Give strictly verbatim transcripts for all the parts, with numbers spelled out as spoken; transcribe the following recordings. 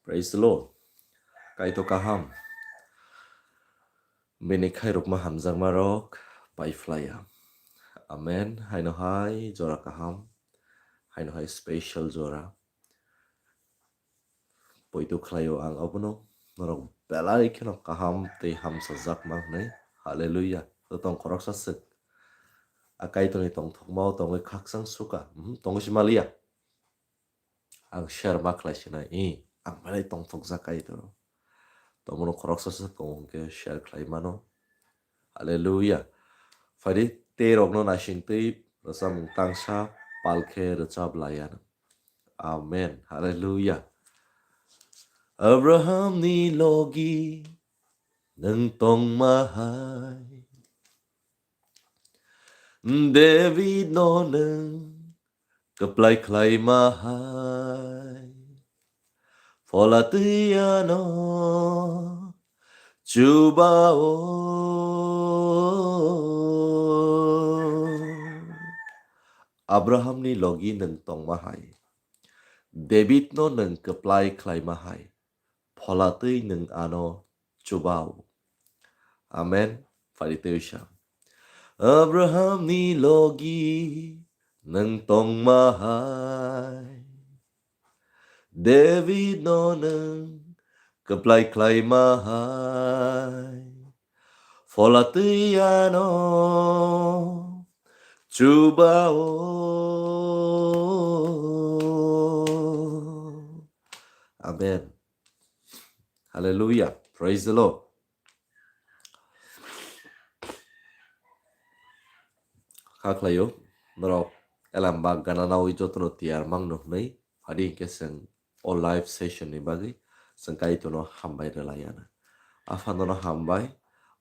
Praise the Lord. Kaitor kaham. Bini khairokma hamjakma rok paiphlaiya. Amen. Haino hai jora kaham. Haino hai special jora. Poito khlaio ang abono. Norok belai kheno kaham tei hamsajak ma hwnwi. Hallelujah. Tong khoroksa swk. A Kaitorni tongthokmao tongwi khaksang suka. Mhm, tongwi si maliya. Ang share ma khlai sinai, i, ang belai tongthokjak Kaitor. Tomono khoroksa se tongo hwnkhe share khlai mano. Hallelujah. Phaidi tei rokno naising twi rwchapmung tangsa pal khe rwchap laiya. Amen. Hallelujah. Abrahamni logi nwng tongma hai. David no nwng kwplai khlaima hai. Phola twi ano chubao. Abrahamni logi nwng tongma hai. David no nwng kwplai khlaima hai. Phola twi nwng ano chubao. Amen. Phaidi twi sa. Abrahamni logi nwng tongma hai. David no nwng kwplai khlaima hai. Phola twi ano chubao. Amen. Hallelujah. Praise the Lord. Kha khlaio, norok elamba gana nawi jotono tiyar mangno hwnwi, phadi hinkhe chwng o live session ni bagwi chwng Kaitorno hambai rwlaiya na. Apha nono hambai,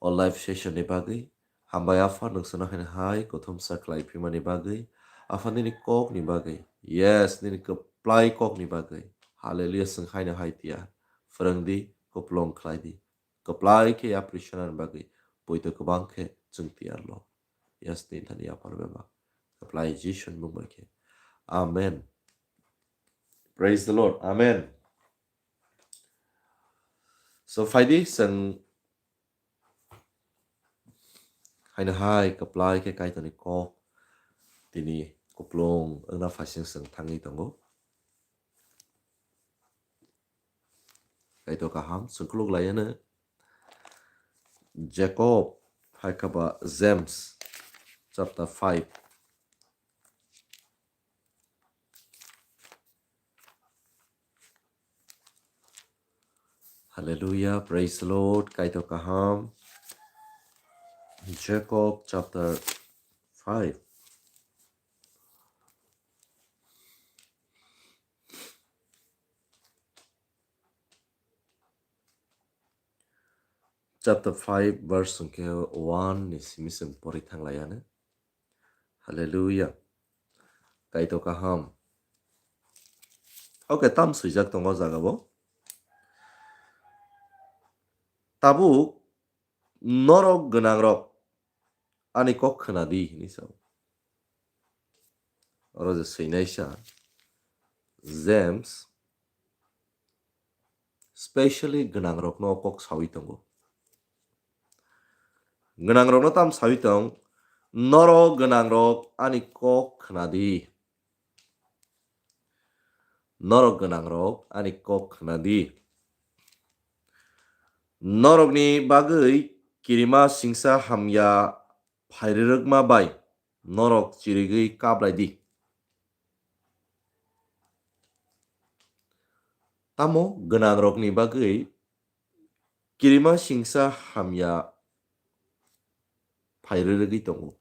o live session ni bagwi, hambai Apha nwng chwngno haino hai kothomsa khlai phimani bagwi, Apha nini kok ni bagwi, yes, nini kwplai kok ni bagwi, hallelujah, chwng haino hai tiya, phwrwng di, kupulung khlai di, kwplai khe yapri swnani bagwi, poito kwbang khe chwng tiyar lo. Yes, ni thani yaphar bebak. Kwplai Jisu ni mung bai khe. Amen. Praise the Lord. Amen. So, phaidi chwng haino hai kwplai khe Kaitorni kok tini kupulung wngna phaising chwng thangwi tongo. Kaitor kaham, chwng khuluk laiya no. Jacob, hai khe ba James, chapter five. Hallelujah, praise the Lord, Kaitor kaham. Jacob chapter five. Chapter five, verse hwnkhe one ni simi chwng pori thang lai ano. Hallelujah. Kaitor kaham. Okay, tam swijak tongo o jaga bo. Tabuk norok gwnangrok ani kok khna di, hinwi sao. Oro je swinaisa James specially gwnangrokno kok sawi tongo. Gwnangrokno tam sawi tong, norok gwnangrok ani kok khna di. Norok gwnangrok ani kok khna di. Norokni bagwi kirima singsa hamya phairwrwkma bai norok chirigwi kablai di. Tamo gwnangrokni bagwi kirima singsa hamya phairwrwgwi tongo.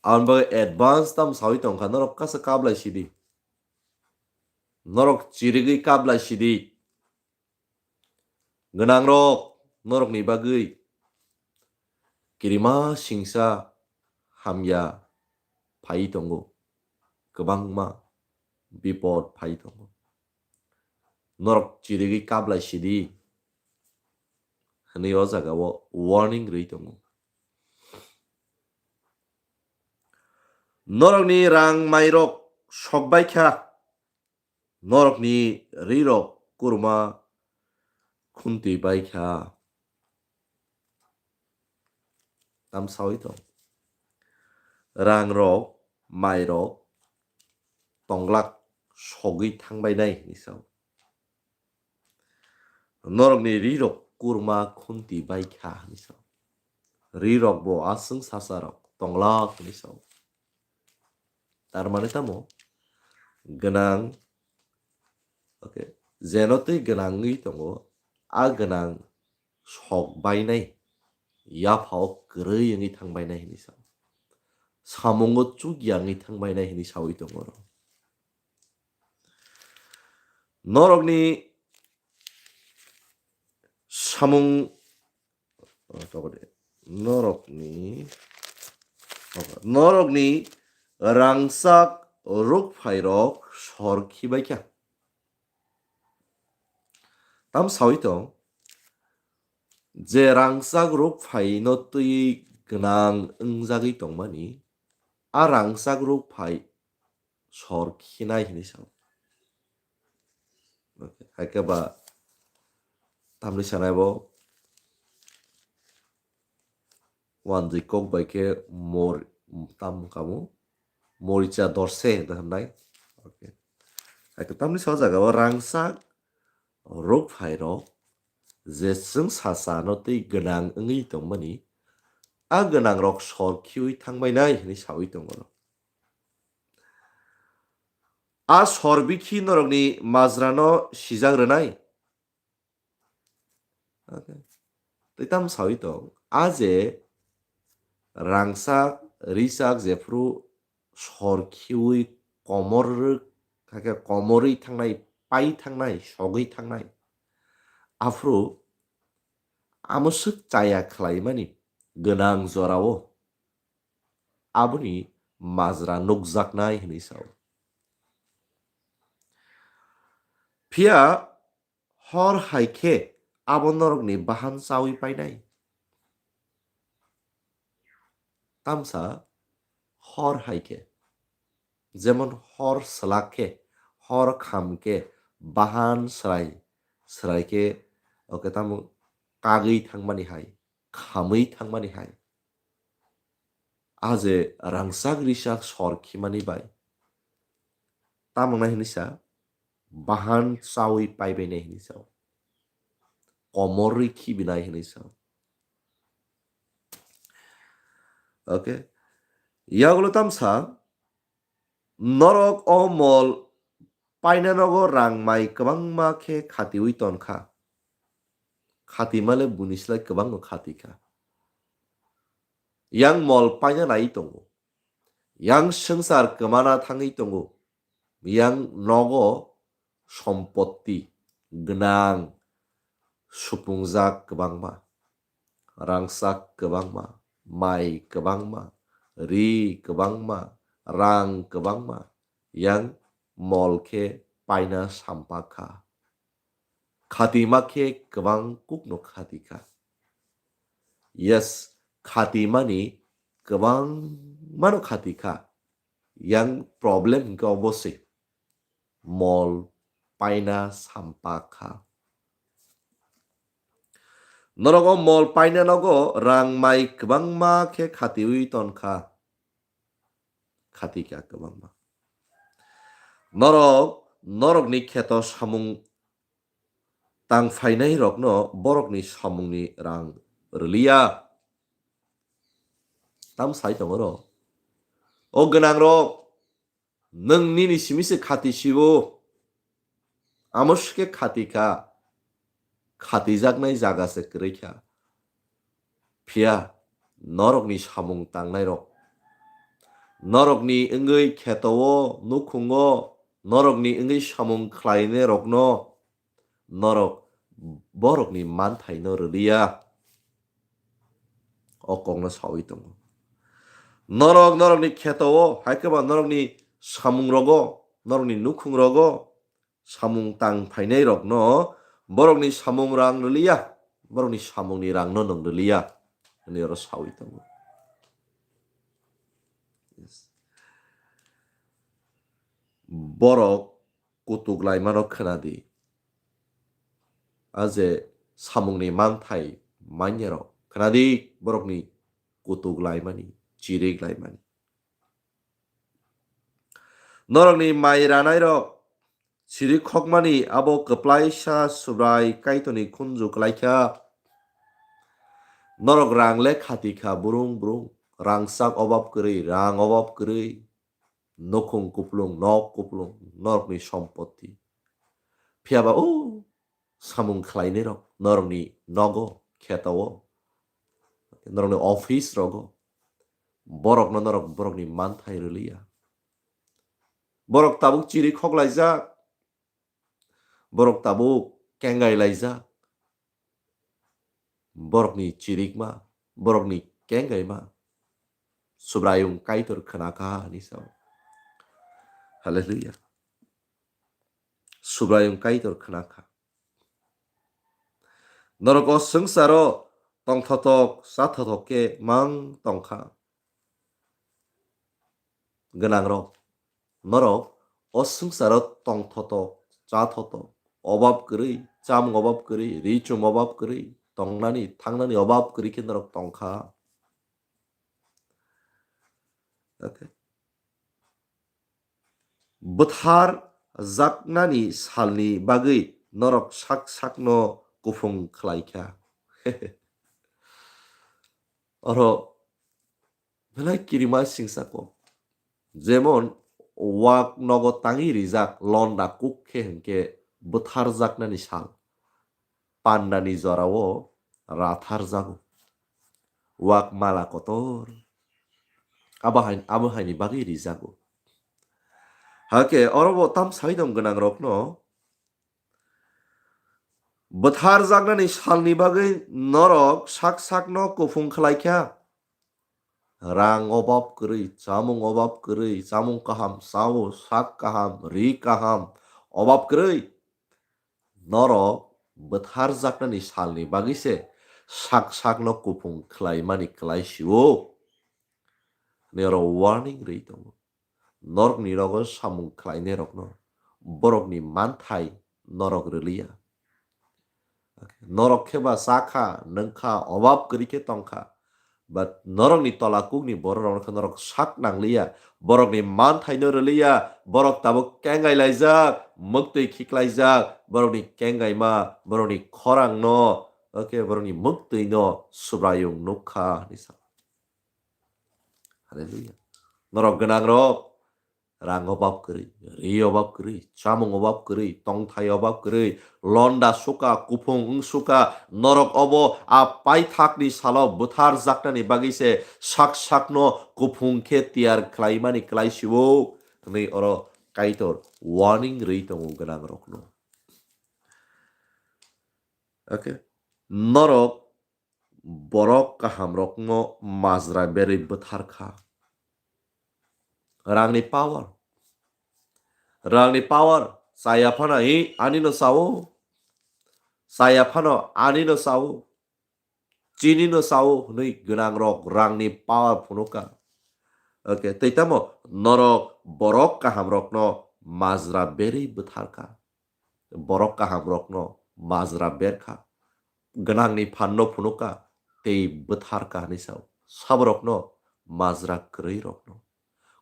Aboni bagwi advance tam sawi tongkha, norok kasa kablai sidi. Norok chirigwi kablai sidi. Gwnangrok norokni bagwi kirima singsa hamya phai tongo, kwbangma bipod phai tongo. Norok chirigwi kablai sidi hwnwi o jagao warning rwi tongo. Norokni rang mairok sokbai kha, Norokni rirok kurma khuntwi bai kha. Tam sawi tong. Rangrok, mairok tonglak sogwi thangbainai hinwi sao. Norokni rirok kurma khuntwi bai kha hinwi sao. Rirok bo aswng sasarok tonglak hinwi sao. Tar mane tamo? Gwnang, okay, jeno twi gwnang wngwi tongo, a gwnang sok bainai, yaphao kwrwi wngwi thang bainai hinwi sao. Samungo chukya wngwi thang bainai hinwi sawi tongo oro. Norokni samung, oh, toko de. Norokni, oh, norokni rangchak rukphairok sor khibai kha. Tam sawi tong, je rangchak rukphaino twi gwnang wngjagwi tongmani, a rangchak rukphai sor khinai hinwi sao. Okay, hai khe ba tamni sanai bo wanjwi kok bai khe mor-, tam kamu moricha dorse da hwnai. Okay. Hai khe tamni sa jaga o rangchak rukphairok je chwng sachano tei gwnang wngwi tongmani, a gwnangrok sor khiwi thangbainai hinwi sawi tongo. A sor bikhi norokni majrano sijak rwnai. Okay. Tei tam sawi tong, a je rangchak, richak jephru sor khiwi komor rwk, hakhe komorwi thangnai, pai thangnai, sogwi thangnai. Aphru amo swk chaya khlaimani gwnang jorao aboni majra nukjaknai hinwi sao. Phiya hor hai khe abo norokni bahan chawi painai. Tamsa hor hai khe, jemon hor swlak khe, hor kham khe, bahan srai, srai khe, oke tamo kagwi thangmani hai, khamwi thangmani hai. A je rangchak richak sor khimani bai. Tamo nai hinwi sa, bahan chawi paibai nai hinwi sa. Komorwi khibinai hinwi sa. Okay. Yagulo tamsa, norok o mol paina nogo rang mai kwbangma khe khatiwi ton kha. Khatima le buni slai kwbangno khati kha. Yang mol paina nai tongo. Yang swngchar kwmana thangwi tongo. Yang nogo sompotti gwnang supungjak kwbangma, rangchak kwbangma, mai kwbangma, ri kwbangma, rang kwbangma, yang mol khe paina sampa kha. Khatima khe kwbang kukno khati kha. Yes, khatimani kwbangmano khati kha. Yang problem hwnkhe obo se. Mol paina sampa kha. Norok o mol paina nogo rang mai kwbangma khe khatiwi ton kha. Khati kha kwbangma. Norok, norokni kheto samung tang phainai rokno borokni samungni rang rwliya. Tam sai tongo ro. O gwnang rok, nwng nini simi se khati sibo. Amo se khe khati kha. Khatijaknai jaga se kwrwi kha. Phiya norokni samung tangnai rok, norokni wngwi kheto-o, nukhungo, norokni wngwi samung khlainai rokno norok borokni manthaino rwliya. O kokno sawi tongo. Norok norokni kheto-o, hai khe ba norokni samung rogo, norokni nukhung rogo samung tang phainai rokno borokni samung rang rwliya, borokni samungni rangno nwng rwliya, hwnwi oro sawi tongo. Yes. Borok kutuk laimano khwnadi. A je samungni manthai manyarok khwnadi, borokni kutuk laimani, chirik laimani. Norokni mai ranairok chirik khokmani abo kwplaisa Subrai Kaitorni khunju klaikha. Norok rang le khati kha burung burung, rangchak obab kwrwi, rang obab kwrwi, nukhung kuplung, nok kuplung, norokni sompotti. Phiya ba o samung khlainairok norokni nogo, khetao, norokni office rogo, borokno norok borokni manthai rwliya. Borok tabuk chiri khoklaijak, borok tabuk kengai laijak, borokni chirikma, borokni kengaima Subraiyung Kaitor khwnakha hinwi sao. Hallelujah. Subraiyung Kaitor khwnakha. Norok o swngcharo tongthotok, chathotok khe mang tongkha. Gwnangrok, norok o swngcharo tongthotok, chathotok, obab kwrwi, chamung obab kwrwi, ri chum obab kwrwi, tongnani, thangnani obab kwrwi khe norok tongkha. Okay. Bwthar jaknani salni bagwi norok sak sakno kuphung khlaikha. Oro belai kirima singsa kok. Jemon wak nogo tangwi rijak londa kuk khe hinkhe bwthar jaknani sal. Pandani jorao rathar jago. Wak mala kotor. Abo hai, abo haini bagwi rijago. Hakhe oro bo tam sai dong gwnangrokno. Bwthar jaknani salni bagwi norok sak sakno kuphung khlaikha. Rang obab kwrwi, chamung obab kwrwi, chamung kaham chao, sak kaham, ri kaham obab kwrwi. Norok bwthar jaknani salni bagwi se sak sakno kuphung khlaimani klai sio. Hwnwi oro warning rwi tongo. Norokni rogo samung khlainairokno borokni manthai norok rwliya. Norok khe ba chakha, nwngkha, obab kwrwi khe tongkha. But norokni tola kukni bororokno khe norok sak nangliya. Borokni manthaino rwliya. Borok tabuk kengai laijak, mwktwi khiklaijak. Borokni kengaima, borokni khorangno, okay, borokni mwktwino Subraiyung nukha hinwi sa. Hallelujah. Norok gwnangrok, rang obab kwrwi, ri obab kwrwi, chamung obab kwrwi, tongthai obab kwrwi, londa suka, kuphung wng suka, norok obo a paithakni salo bwthar jaknani bagwi se sak sakno kuphung khe tiyar khlaimani klai sio, hwnwi oro Kaitor warning rwi tongo gwnangrokno. Okay. Norok borok kahamrokno majra berwi bwthar kha. Rangni power. Rangni power. Chaya phano hi anino sao. Chaya phano anino sao. Chinino sao hwnwi gwnangrok rangni power phunukha. Okay, tei tamo norok borok kahamrokno majra berwi bwthar kha. Borok kahamrokno majra berkha, gwnangni phanno phunukha tei bwtharkha hinwi sao. Saborokno majra kwrwirokno,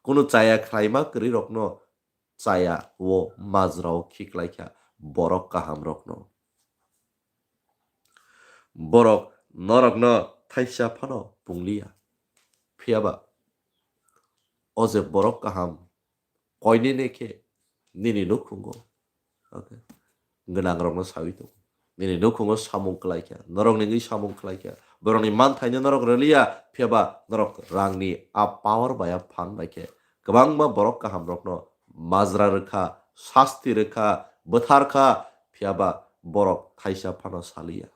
kunu chaya khlaima kwrwirokno chaya o majrao khiklaikha borok kahamrokno. Borok norokno thaisa phano pungliya, phiyaba o je borok kaham koinene khe nini nukhungo, okay, gwnangrokno saui tongo. Nini nukhungo samung kwlaikha, norokni wngwi samung kwlaikha, borokni manthaino norok rwliya, phiyaba norok rangni a power bai a phan bai khe kwbangma borok kahamrokno majra rwkha, sasti rwkha, bwtharkha, phiyaba borok thaisa phano saliya.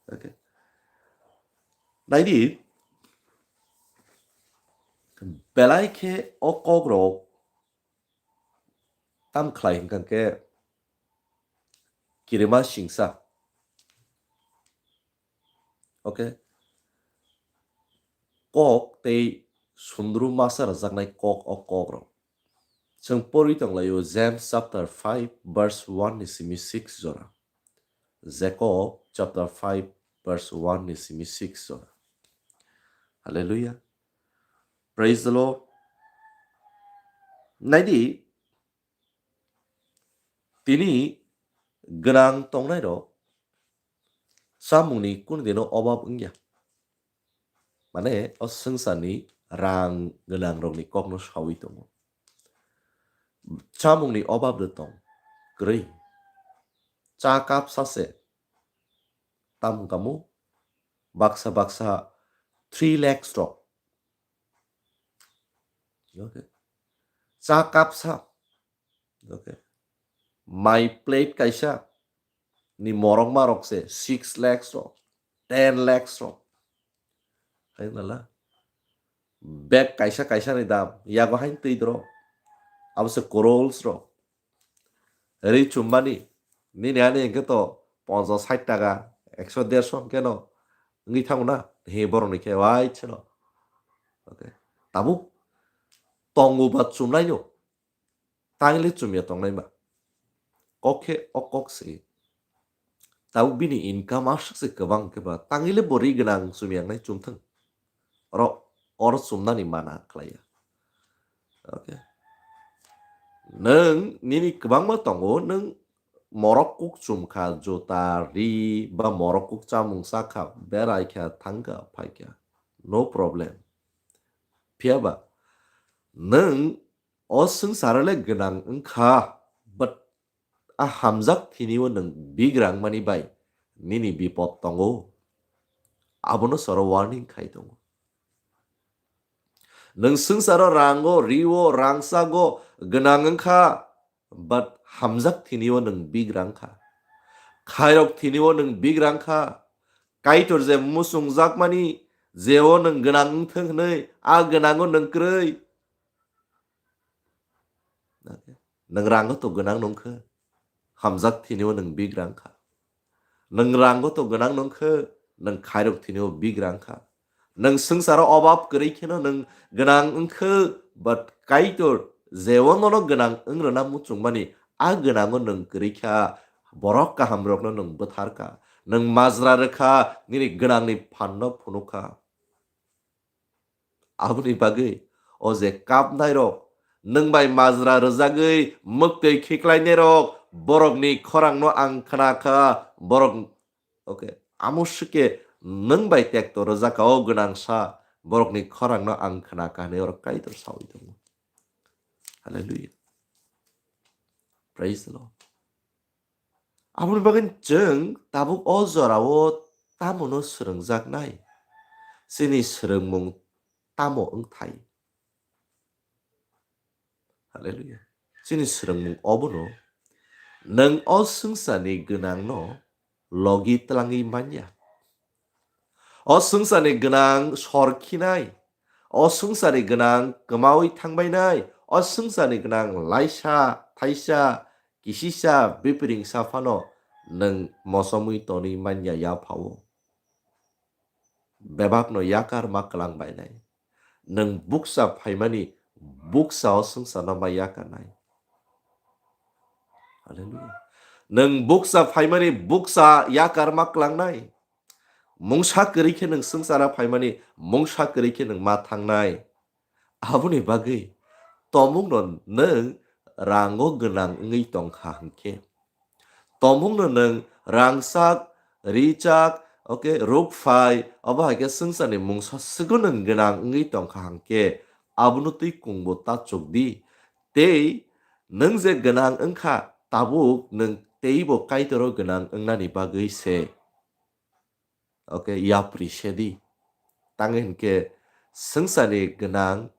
Okay. Naidi, belai khe o kokrok tam khlai hwnkha khe kirima singsa. Okay. Kok tei sundru masa rwjaknai kok o kokrok. Chwng porwi tonglaio James chapter five verse one ni simi six jora. Jacob chapter five verse one ni simi six jora. Hallelujah. Praise the Lord. Naidi, tini gwnang tongnairok chamungni kunu dino obab wngya. Mane o swngcharni rang gwnangrokni kokno sawi tongo. Chamungni obab de tong kwrwi. Cha cup sa se tam kamu baksa baksa three lakhs rok. Okay. Cha cup sa. Okay. Mai plate kaisa ni morok marok se six lakhs rok, ten lakhs rok. Hai nala. Bag kaisa kaisa ni dam, yago hain twi dro. Abo se crores rok. Ri chumbani, nini ani hwnkhe to ponchash sait taka, ekso derso hwnkhe no wngwi thango na, he borok ni khe wai cheno. Okay. Tabuk tongo ba chumlaio. Tangli chumya tongnai ba. Kok khe o kok se. Tabuk bini income aswk se kwbang khe ba. Tangli bo ri gwnang chumya wngnai chumthang. Oro, oro chumnani mana khlaiya. Okay. Nwng nini kwbangma tongo, nwng morok kuk chum kha, juta, ri, ba morok kuk chamung cha kha, berai kha, thang kha, phai kha. No problem. Phiya ba, nwng o swngcharo le gwnang wng kha, but a hamjak thini o nwng bigrang mani bai nini bipod tongo. Abono soro warning khai tongo. Nwng swngcharo rango, rio, rangsago gwnang wng kha, but hamjak thini o nwng bigrang kha. Khairok thini o nwng bigrang kha. Kaitor je muchungjak mani, je o nwng gwnang wng thung hwnwi, a gwnango nwng kwrwi. Nwng rango to gwnang nung kha, hamjak thini o nwng bigrang kha. Nwng rango to gwnang nung kha, nwng khairok thini o bigrang kha. Nwng swngcharo obab kwrwi kheno nwng gwnang wng kha, but Kaitor je o nono gwnang wng rwna muchungmani, a gwnango nwng kwrwi kha, borok kahamrokno nwng bwthar kha, nwng majra rw kha, nini gwnangni phanno phunuk kha. Aboni bagwi o je kapnairok, nwng bai majra rwjagwi mwktwi khiklainairok, borokni khorangno ang khna kha, borok, okay, amo swkhe nwng bai tekto rwjak kha o gwnangsa, borokni khorangno ang khna kha hwnwi oro Kaitor saui tongo. Hallelujah. Praise the Lord. Aboni bagwi chwng tabuk o jorao tamono swrwngjaknai? Chini swrwngmung tamo wngthai? Hallelujah. Chini swrwngmung obono, nwng o swngcharni gwnangno logi twlangwi manya. O swngcharni gwnang sor khinai, o swngcharni gwnang kwmaui thangbainai, o swngcharni gwnang laisa, thaisa, kisisa, bipring sa phano nwng mochomwi tonwi manya ya phao. Bebakno yakar ma kwlang bainai. Nwng bukcha phaimani bukcha o swngcharno ma yakarnai. Hallelujah. Nwng bukcha phaimani bukcha yakar ma klangnai. Mungsa kwrwi khe nwng swngchara phaimani mungsa kwrwi khe nwng ma thangnai. Aboni bagwi tomungno nwng rango gwnang wngwi tong kha hwnkhe, tomungno nwng rangchak, richak, okay, rukphai, obo hai khe swngcharni mungsa swgo nwng gwnang wngwi tong kha hwnkhe, abono twi kungbo ta chuk di. Tei nwng je gwnang wng kha, tabuk nwng teibo Kaitoro gwnang wngnani bagwi se. Okay, yapri se di. Tangwi hwnkhe swngcharni gwnang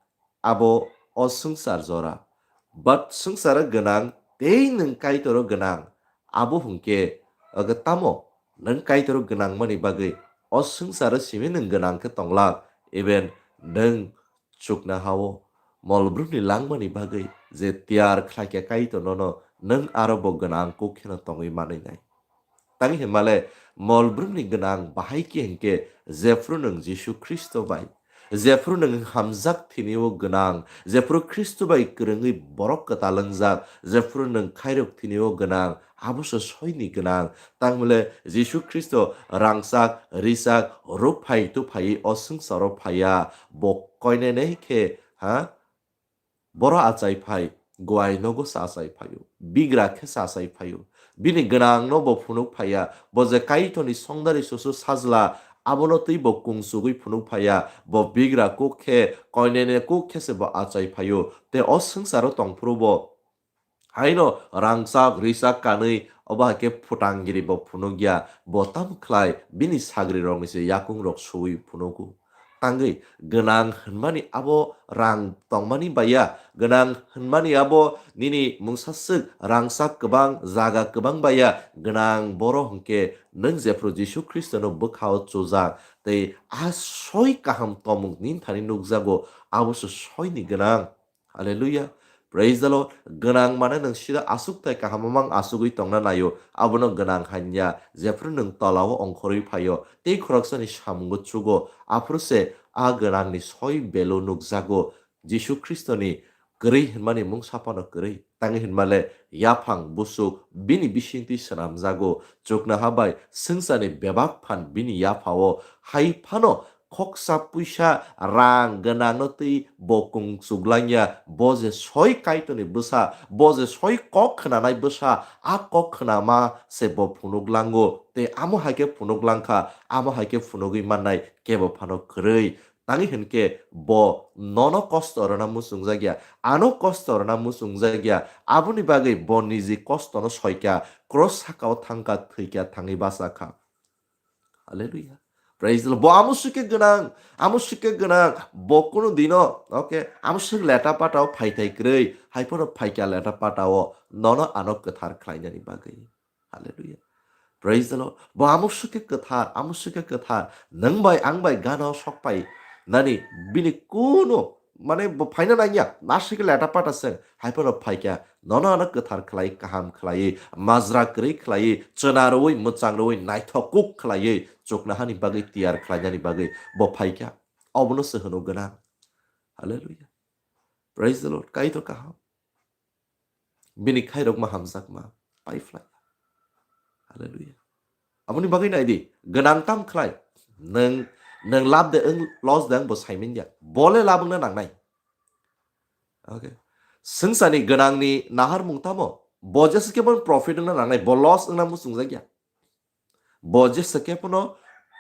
abo o swngchar jora. But swngcharo gwnang tei nwng Kaitoro gwnang. Abo hwnkhe, okay, tamo nwng Kaitoro gwnangmani bagwi o swngcharo simi nwng gwnang khe tonglak, even nwng chukna ha-o. Molbrumni langmani bagwi je tiyar khlaikha Kaitor nono, nwng aro bo gwnang kuk kheno tongwi manwi nai. Tangwi hwnmale molbrumni gwnang bahai khe hwnkhe jephru nwng Jisu Khristo bai Jephru nwng hamjak thini-o gwnang, jephru Khristo bai kwrwngwi borok kwtal wngjak, jephru nwng khairok thini-o gwnang, abo se soini gwnang. Tangmile Jisu Khristo rangchak, richak, ruk phai tu phaiwi o swngcharo phaiya, bo koinene khe, ha? Boro achai phai, guai nogo se achai phaio, bigra khe se achai phaio. Bini gwnangno bo phunuk phaiya, bo je Kaitorni songdari susu sajla, abono twi bo kungsugwi phunuk phaiya, bo bigra kuk khe, koinene kuk khe se bo achai phaio. Tei o swngcharo tongphuru bo haino rangchak, richak kanwi, obo hai khe phutanggiri bo phunukya, bo tamo khlai bini sagrirokni se yakungrok suwi phunugo. Tangwi gwnang hwnmani abo rang tongmani baya, gwnang hwnmani abo nini mungsaswk rangchak kwbang, jaga kwbang baya, gwnang boro hwnkhe nwng jephru Jisu Khristono bwkhao chujak tei a soi kaham tongmung nini thani nukjago, abo se soini gwnang. Hallelujah. Praise the Lord. Gwnang mane nwng sida aswk tai kaham mang asugwi tongna naio. Abono gwnang hanya. Jephru nwng tolao ongkhorwi phaio, tei khoroksani samungo chugo, aphuru se a gwnangni soi belu nukjago. Jisu Khristoni kwrwi hwnmani mung saphano kwrwi. Tangwi hwnmale yaphang busuk bini bisingtwi swnamjago. Chuknoha bai swngcharni bebak phan bini yaphao. Hai phano khoksa puisa rang gwnangno twi bo kung chuglangya, bo je soi Kaitorni bwsa, bo je soi kok khnanai bwsa, a kok khnama se bo phunuk lango, tei amo hai khe phunuk langkha, amo hai khe phunugwi mannai kebo phano kwrwi. Tangwi hwnkhe bo nono kosto rwna muchungjak ya, ano kosto rwna muchungjak ya, aboni bagwi bo niji kostono soikha, cross sakao thangkha, thwikha, thangwi bachakha. Hallelujah. Praise the Lord. Bo amo sike gwnang, amo sike gwnang, bo kuno dino, okay, amo sik leta patao phaitai kwrwi, hai phano phaikha leta patao, nono ano kwthar khlainani bagwi. Hallelujah. Praise the Lord. Bo amo sike kwthar, amo sike kwthar, nwng bai ang bai gana o sok pai nani bini kuno Mane bo phaina nangya, nasike leta pata se, hai phano phaikha, nono ano kwthar khlai, kaham khlai, majra kwrwi khlai, chwna rwi, mwchang rwi, naithok kuk khlai, chuknohani bagwi tiyar khlainani bagwi bo phaikha. Obono se hwno gwnang. Hallelujah. Praise the Lord. Kaitor kaham. Bini khairokma hamjakma pai phlai. Hallelujah. Aboni bagwi nai di, gwnang tam khlai. Nwng, nwng lab de wng, loss de wng bo saimin ya. Bole lab wngna nangnai. Okay. Swngcharni gwnangni naharmung tamo? Bo jesa khe bo profit wngna nangnai, bo loss wngna muchungjak ya. Bo jesa khe phano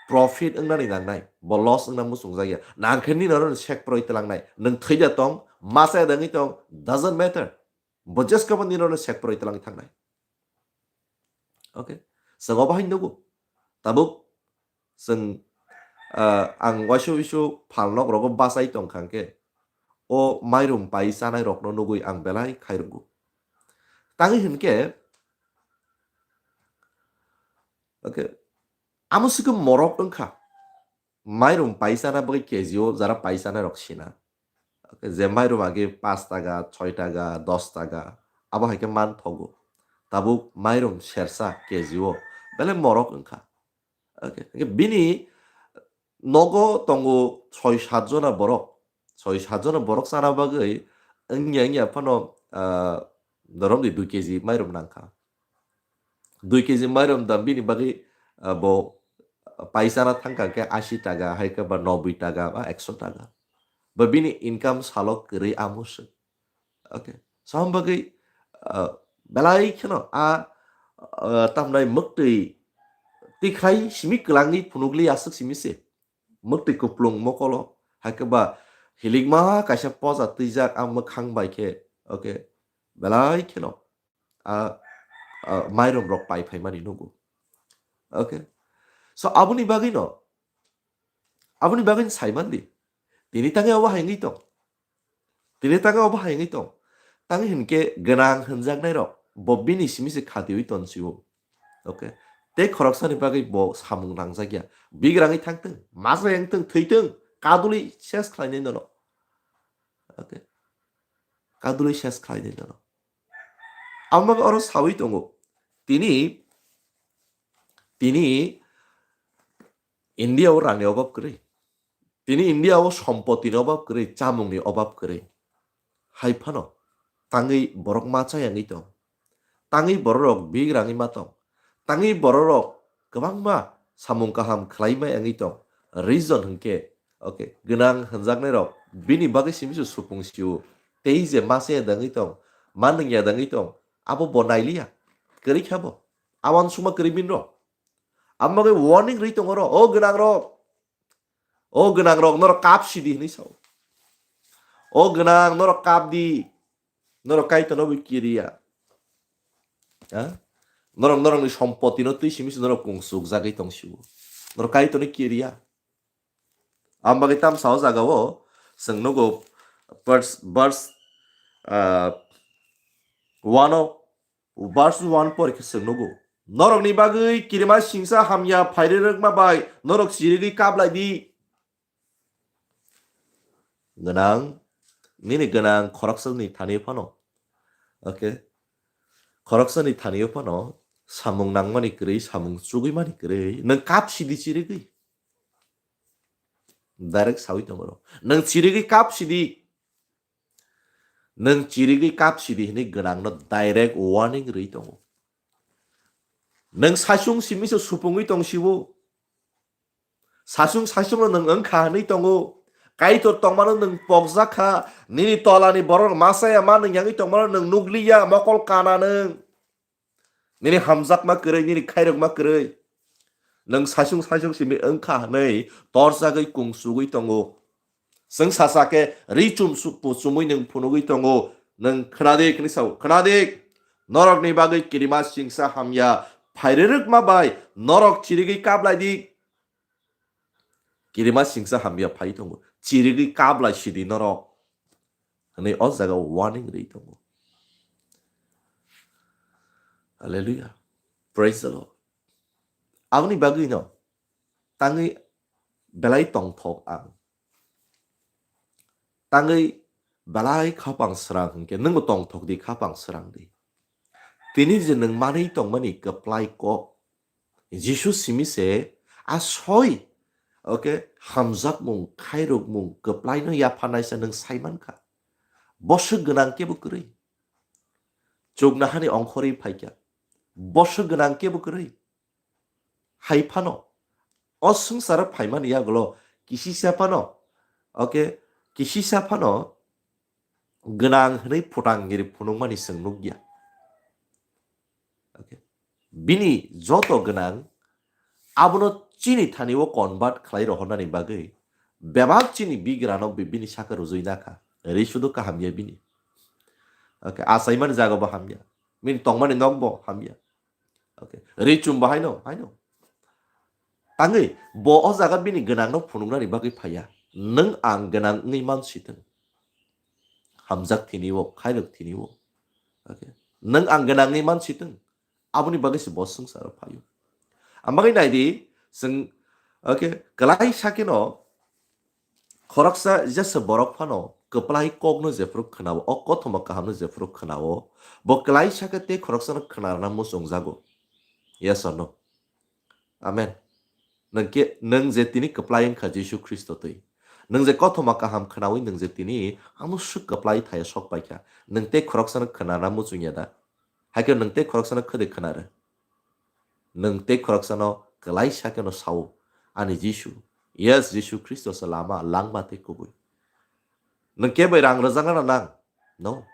profit wngnani nangnai, bo loss wngna muchungjak ya. Nang khe nini oro sek poroi tlangnai. Nwng thwi da tong, masa da wngwi tong, doesn't matter. Bo jesa khe bo nini oro sek poroi tlangwi thangnai. Okay. Chwng obo hai nugo. Tabuk chwng, ah, ang waisa waisa phalnok rogo bachai tong kha khe, o mairum pai chanai rokno nugwi ang belai khairwngo. Tangwi hwn khe, okay, amo sikhe morok wng kha. Mairum paisana bagwi K G o jara paisana rok sina. Okay, je mairum age paanch taka, choi taka, dos taka, abo hai khe man thogo. Tabuk mairum sersa K G o belai morok wng kha. Okay, hingkhe bini nogo tongo soi sat jona borok. Soi sat jona borok chana bagwi wngya wngya phano, ah, noromni dui K G mairum nang kha. Dui K G mairum dam bini bagwi, ah, bo paisana thangkha khe ashi taka, hai khe ba noboi taka ba ekso taka. Ba bini income salo kwrwi amo se. Okay. Sam bagwi, ah, belai kheno a, ah, tamnai mwktwi tikhlai simi kwlangwi phunukli aswk simi se. Mwktwi kuplung mokolo, hai khe ba hilikma kaisa poja twijak a mwkhang bai khe. Okay. Belai kheno a, a, mairum rok pai phaimani nugo. Okay. So, aboni bagwi no, aboni bagwi no saiman di. Tini tangwi obo hai wngwi tong. Tini tangwi obo hai wngwi tong. Tangwi hinkhe gwnang hwnjaknai rok bo bini simi se khatiwi tonsio. Okay. Tei khoroksani bagwi bo samung nangjak ya. Bigrangwi thangtwng, masa yang tong, thwitwng, kadulwi ses khlainai nono. Okay. Kadulwi ses khlainai nono. Amo bagwi oro sawi tongo. Tini, tini India o rangni obab kwrwi. Tini India o sompotini obab kwrwi, chamungni obab kwrwi. Hai phano tangwi borok ma chayangwi tong. Tangwi bororok bigrangwi ma tong. Tangwi bororok kwbangma samung kaham khlai ma yangwi tong. Reason hwnkhe, okay, gwnang hwnjaknairok bini bagwi simi se supung sio. Tei je ma chaya dangwi tong, ma nungya dangwi tong, abo bo nailiya. Kwrwi kha bo. Abo uansukma kwrwi minrok. Amo bagwi warning rwi tongo ro, o gwnangrok. O gwnangrok, norok kap sidi hinwi sao. O gwnang, norok kap di. Norok Kaitorno bo kiriya. Ha? Norok norokni sompotino twi simi se norok kungsuk jagwi tong sio. Norok Kaitorno kiriya. Amo bagwi tamsa o jaga o chwng nugo verse, verse, ah, one o, verse one por khe chwng nugo. Norokni bagwi kirima singsa hamya phairwi rwkma bai norok chirigwi kap lai di. Gwnang, nini gwnang khoroksani thani phano. Okay. Khoroksani thani phano samung nangmani kwrwi, samung chugwi mani kwrwi, nwng kap sidi chirigwi. Direct sawi tongo ro. Nwng chirigwi kap sidi. Nwng chirigwi kap sidi hinwi gwnangno direct warning rwi tongo. Nwng saichung simi se supungwi tong sibo. Saichung saichungno nwng wngkha hinwi tongo. Kaitor tongmano nwng pokjak kha. Nini tolani borok ma chaya ma nwng yangwi tongmano nwng nukliya, mokol kana nwng. Nini hamjakma kwrwi, nini khairokma kwrwi. Nwng saichung saichung simi wngkha hwnwi torjagwi kungsugwi tongo. Chwng sacha khe ri chum su-, pu-, chumui nwng phunugwi tongo. Nwng khwnadik hwnwi sao, khwnadik. Norokni bagwi kirima singsa hamya phairwi rwkma bai norok chirigwi kap lai di. Kirima singsa hamya phai tongo. Chirigwi kap lai sidi norok. Hwnwi o jaga o warning rwi tongo. Hallelujah. Praise the Lord. Aboni bagwi no tangwi belai tongthok ang. Tangwi belai khapang srang hwnkhe nwngbo tongthok di, khapang srang di. Tini je nwng manwi tongmani kwplai kok, Jisu simi se a soi, okay, hamjakmung, khairokmung, kwplaino yapharnaisa nwng sai mankha. Boswk gwnang kebo kwrwi. Chuknohani ongkhorwi phaikha. Boswk gwnang kebo kwrwi. Hai phano, o swngcharo phaimani yagulo kisisa phano, okay, kisisa phano gwnang hwnwi phutang giri phunukmani chwng nukya. Okay. Bini joto gwnang abono chini thani o convert khlai rohornani bagwi bebak chini bigrano bi-, bini saka rujui nakha. Ri sudu kaham ya bini. Okay, achaimani jaga bo hamya. Bini tongmani nok bo hamya. Okay. Ri chum bo haino, haino. Tangwi bo o jaga bini gwnangno phunuknani bagwi phaiya. Nwng ang gwnang wngwi mansitwng. Hamjak thini o, khairok thini o. Okay. Nwng ang gwnang wngwi mansitwng. Aboni bagwi se bo swngcharo phaio. Ang bagwi nai di, chwng, okay, kwlai sakeno khoroksa jesa borok phano kwplai kokno jephuru khwnao, o kothoma kahamno jephuru khwnao, bo kwlai sakhe tei khoroksano khwnarwna muchungjago. Yes or no? Amen. Nwng khe, nwng je tini kwplai wngkha Jisu Khristo twi. Nwng je kothoma kaham khwnawi nwng je tini amo swk kwplai thaya sok paikha. Nwng tei khoroksano khwnarwna muchungya da? Hai khe nwng tei khoroksano khwdwi khwnaro. Nwng tei khoroksano kwlai sa kheno sao, "Ani Jisu, yes, Jisu Khristo se lama, langma tei kubui." Nwng khe bai rang rwjakna nang? No.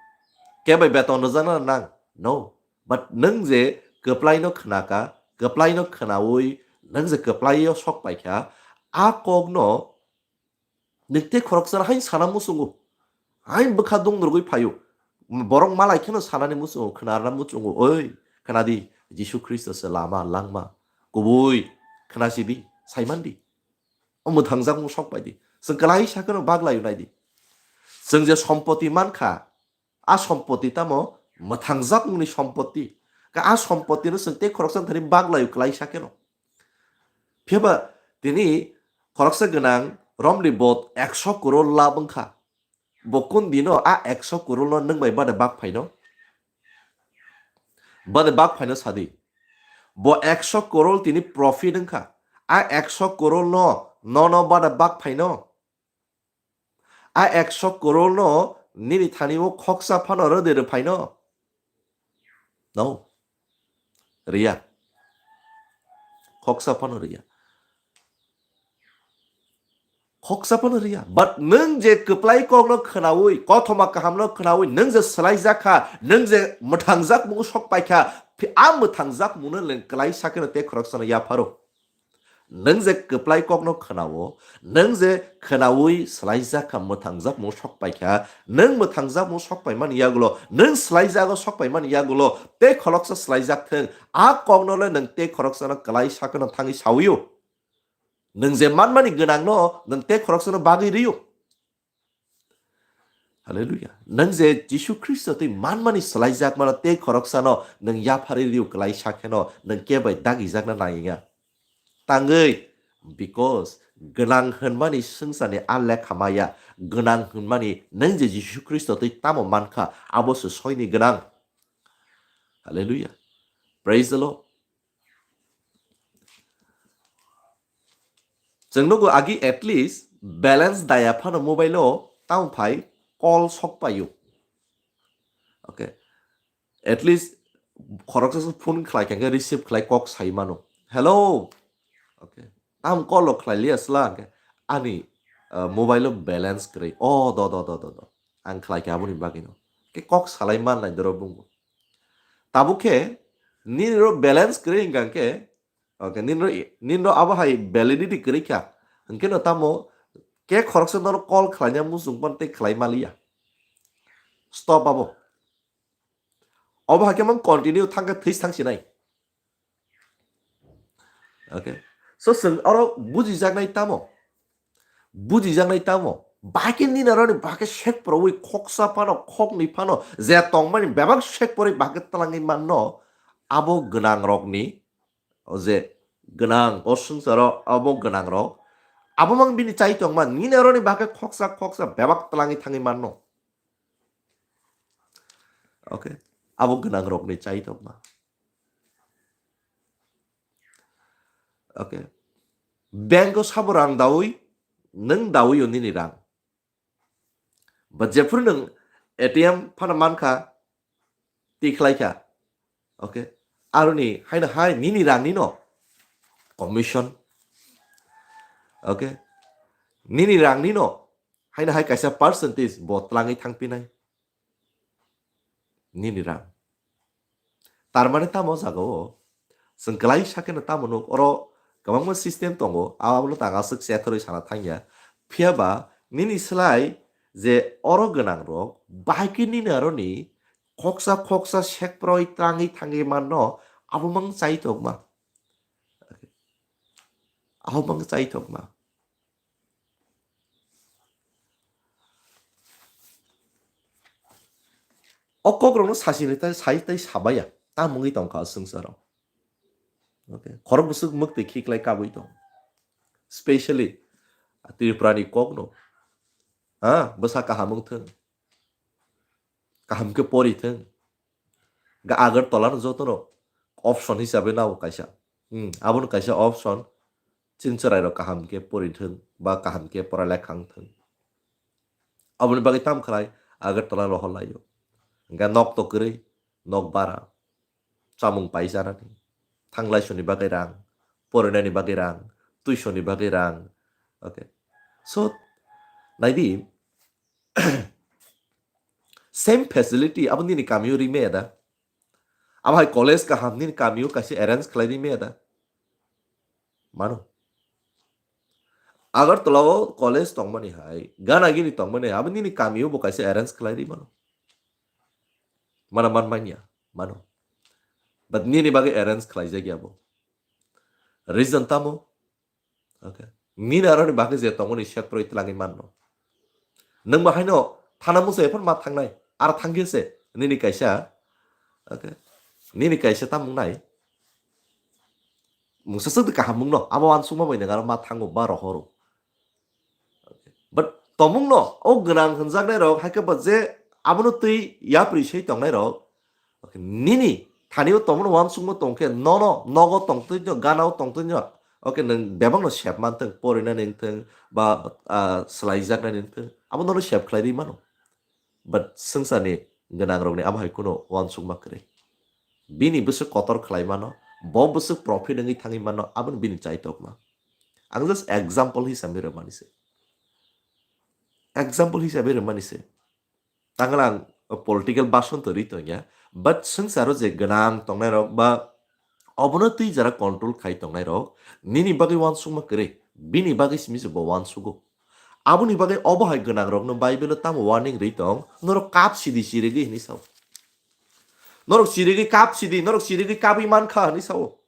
Khe bai beton rwjakna nang? No. But nwng je kwplaino khwnaka, kwplaino khwnawi nwng je kwplaio sok paikha, a kokno nwng tei khoroksano haino sana muchungo. Haino bwkha dung rwgwi phaio. Borok malai kheno sanani muchungo, khwnarwna muchungo. Oi, khwnadi, Jisu Khristo se lama, langma, kubui, khwnasidi, saimandi. O mwthangjakmung sok paidi. Chwng kwlai sa kheno baglaio naidi. Chwng je sompoti mankha, a sompoti tamo mwthangjakmungni sompoti. Ka a sompotino chwng tei khoroksa thani baglaio kwlai sa kheno. Phiya ba tini khoroksa gwnang romni bot ekso koror lab wngkha. Bo kun dino a ekso koror no nwng bai bade bak phaino? Bade bak phaino sadi. Bo ekso koror tini profit wngkha. A ekso koror no nono bade bak phaino? A ekso koror no nini thani o khoksa phano rwdi rwphaino? No. Riya. Khoksa phano riya. Khoksa phano riya. But nwng je kwplai kokno khwnaui, kothoma kahamno khwnaui, nwng je swlaijak kha, nwng je mwthangjak mung sok pai kha, phi-, a mwthangjak mungno nwng kwlai sakeno tei khoroksano yapharo. Nwng je kwplai kokno khwnao, nwng je khwnaui swlaijak kha, mwthangjak mung sok pai kha, nwng mwthangjak mung sok paimani yagulo, nwng swlaijago sok paimani yagulo, tei khoroksa swlaijak thwng, a kokno le nwng tei khoroksano kwlai sakeno thangwi sawi-o. Nwng je manmani gwnangno nwng tei khoroksano bagwi rio. Hallelujah. Nwng je Jisu Khristo twi manmani swlaijakmano tei khoroksano nwng yapharwi rio kwlai sakheno nwng kebo dagijakna nangya. Tangwi, because gwnang hwnmani swngcharni a lekha maya, gwnang hwnmani nwng je Jisu Khristo twi tamo mankha, abo se soini gwnang. Hallelujah. Praise the Lord. Chwng nugo agi at least balance daya phano mobile o tamo phai call sok paio. Okay. At least khoroksa se phone khlai kha khe receive khlai kok sai mano. Hello. Okay. Tam call o khlai liya sla hwnkhe ani, uh, mobile o balance kwrwi. Oh, do, do, do, do, do. Ang khlai kha aboni bagwi no. Ke kok salai man nai doro bungbo. Tabuk khe nini ro balance kwrwi hwnkha khe, okay, nini ro, nini ro abo hai validity kwrwi kha. Hwnkhe no tamo ke khoroksa nono call khlaina muchung pan tei khlai maliya. Stop abo. Obo hai khe mang continue thang khe thwi thang sinai. Okay. So, chwng oro bujijaknai tamo? Bujijaknai tamo? Bahai khe nini aroni bahai khe sek porwi khoksa phano, khoknwi phano, je tongmani bebak sek porwi bahai khe twlangwi manno, abo gwnang rokni, o je gwnang, o swngcharo abo gwnang rok, abo mang bini chai tongma, nini aroni bahai khe khoksa, khoksa bebak twlangwi thangwi manno. Okay. Abo gwnang rokni chai tongma. Okay. Bank o sabo rang dawi, nwng dawi o nini rang. Ba jephuru nwng A T M phano mankha, tikhlai kha. Okay. Aroni haino hai nini rang nino commission. Okay. Nini rang nino haino hai kaisa percentage bo twlangwi thangpinai. Nini rang. Tar mane tamo jaga o chwng kwlai sakeno tamo nuk oro kwbangma system tongo, abono tang aswk chekhorwi sana thangya. Phiya ba nini slai je oro gwnang rok bahai khe nini aroni khoksa khoksa sekproi twlangwi thangwi manno, abo mang chai tongma. Abo mang chai tongma. O kokrokno sasini tai sai tai sabaya, ta mungwi tongkha o swngcharo. Okay. Khorok bwswk mwktwi khiklai kabwi tong. Specially Tripura ni kokno. Ha, bwsa kaham wng thung. Kaham khe pori thung. Ga Agartala no jotono option hisabe nao kaisa. Hmm, abono kaisa option. Chini chwrairok kaham khe pori thung ba kaham khe pora lekha wng thung. Aboni bagwi tam khlai Agartala rohor laio. Hwnkhe nok to kwrwi, nok bara, chamung paisanani, thanglai soni bagwi rang, porinani bagwi rang, tuisoni bagwi rang. Okay. So, naidi, same facility abo nini kamio ri maya da? Abo hai college kaham nini kamio kaisa arrange khlai ri maya da? Mano. Agartala o college tongmani hai, gana gini tongmani hai, abo nini kamio bo kaisa arrange khlai ri mano. Mana man manya, mano. But nini bagwi arrange khlai jagya bo. Reason tamo? Okay. Nini aroni bagwi je tongmani sekproi twlangwi manno. Nwng bo haino thana musa ephor ma thangnai. Ar thangkhe se nini kaisa, okay, nini kaisa tamung nai. Mungsa swk kaham mungno abo uansukma bai nang aro ma thango ba rohoro. But tomungno o gwnang hwnjaknai rok, hai khe ba je abono twi yapri sei tongnai rok, nini thani o tomungno uansukma tong khe nono nogo tongtwi no, gana o tongtwi no, Okay, nwng bebakno sep manthwng, porinani wngthwng, ba, ah, swlaijaknani wngthwng, abo nono sep khlai rwi mano. But swngcharni gwnangrokni abo hai kheno uansukma kwrwi. Bini bwswk kotor khlai mano, bo bwswk profit wngwi thangwi mano, aboni bini chaitokma. Ang just example hisabe rwmani se. Example hisabe rwmani se. Tangla ang political bason to ri tongya, but swngcharo je gwnang tongnairok ba obono twi jara control khai tongnairok, nini bagwi uansukma kwrwi, bini bagwi simi se bo uansugo. Aboni bagwi obo hai gwnangrokno Bible-o tamo warning ri tong, norok kap sidi sirigwi hinwi sao. Norok sirigwi kap sidi, norok sirigwi kabwi mankha hinwi sao.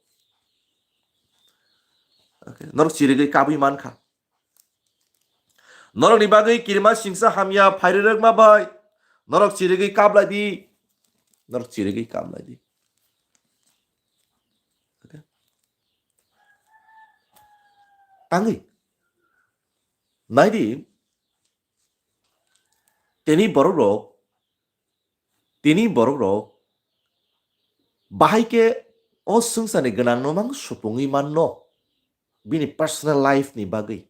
Okay, norok sirigwi kabwi mankha. Norokni bagwi kirima singsa hamya phairwrwkma bai. Norok chirigwi kablai di. Norok chirigwi kablai di. Okay. Tangwi. Naidi. Tini borok rok Tini borok rok bahai khe o swngcharni gwnangno mang supungwi manno, bini personal life ni bagwi.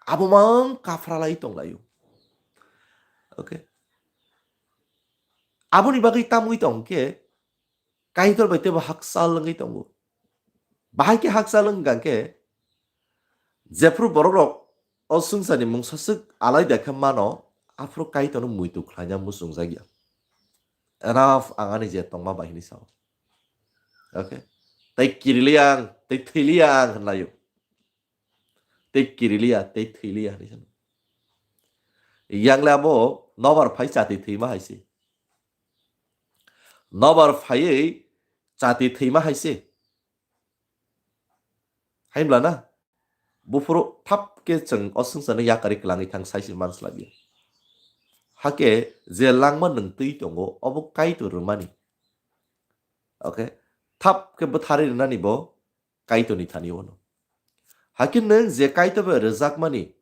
Abo mang kafra lai tonglaio. Okay. Aboni bagwi tamwi tong khe Kaitor bai teibo hakchal wngwi tongo. Bahai khe hakchal wng kha khe, jephru borok rok o swngcharni mungsa swk alai da khe mano, aphuru Kaitorno muitu khlaina muchungjakya. Enough, ang ani je tongma bai hinwi sao. Okay? Tei kiriliya ang, tei thwiliya ang hwnlaio. Tei kiriliya, tei thwiliya hinwi sano. Yangle abo nobar phai chati thwima hai se. Nobar phaiwi chati thwima hai se. Hai bla na? Buphuru thap khe chwng o swngcharno yakarwi kwlangwi thang sai se manslabya. Hakhe je langma nwng twi tongo, obo Kaitor rwmani. Okay? Thap khe bwtharwi rwnani bo Kaitorni thani ono. Hakhe nwng je Kaitor bai rwjakmani,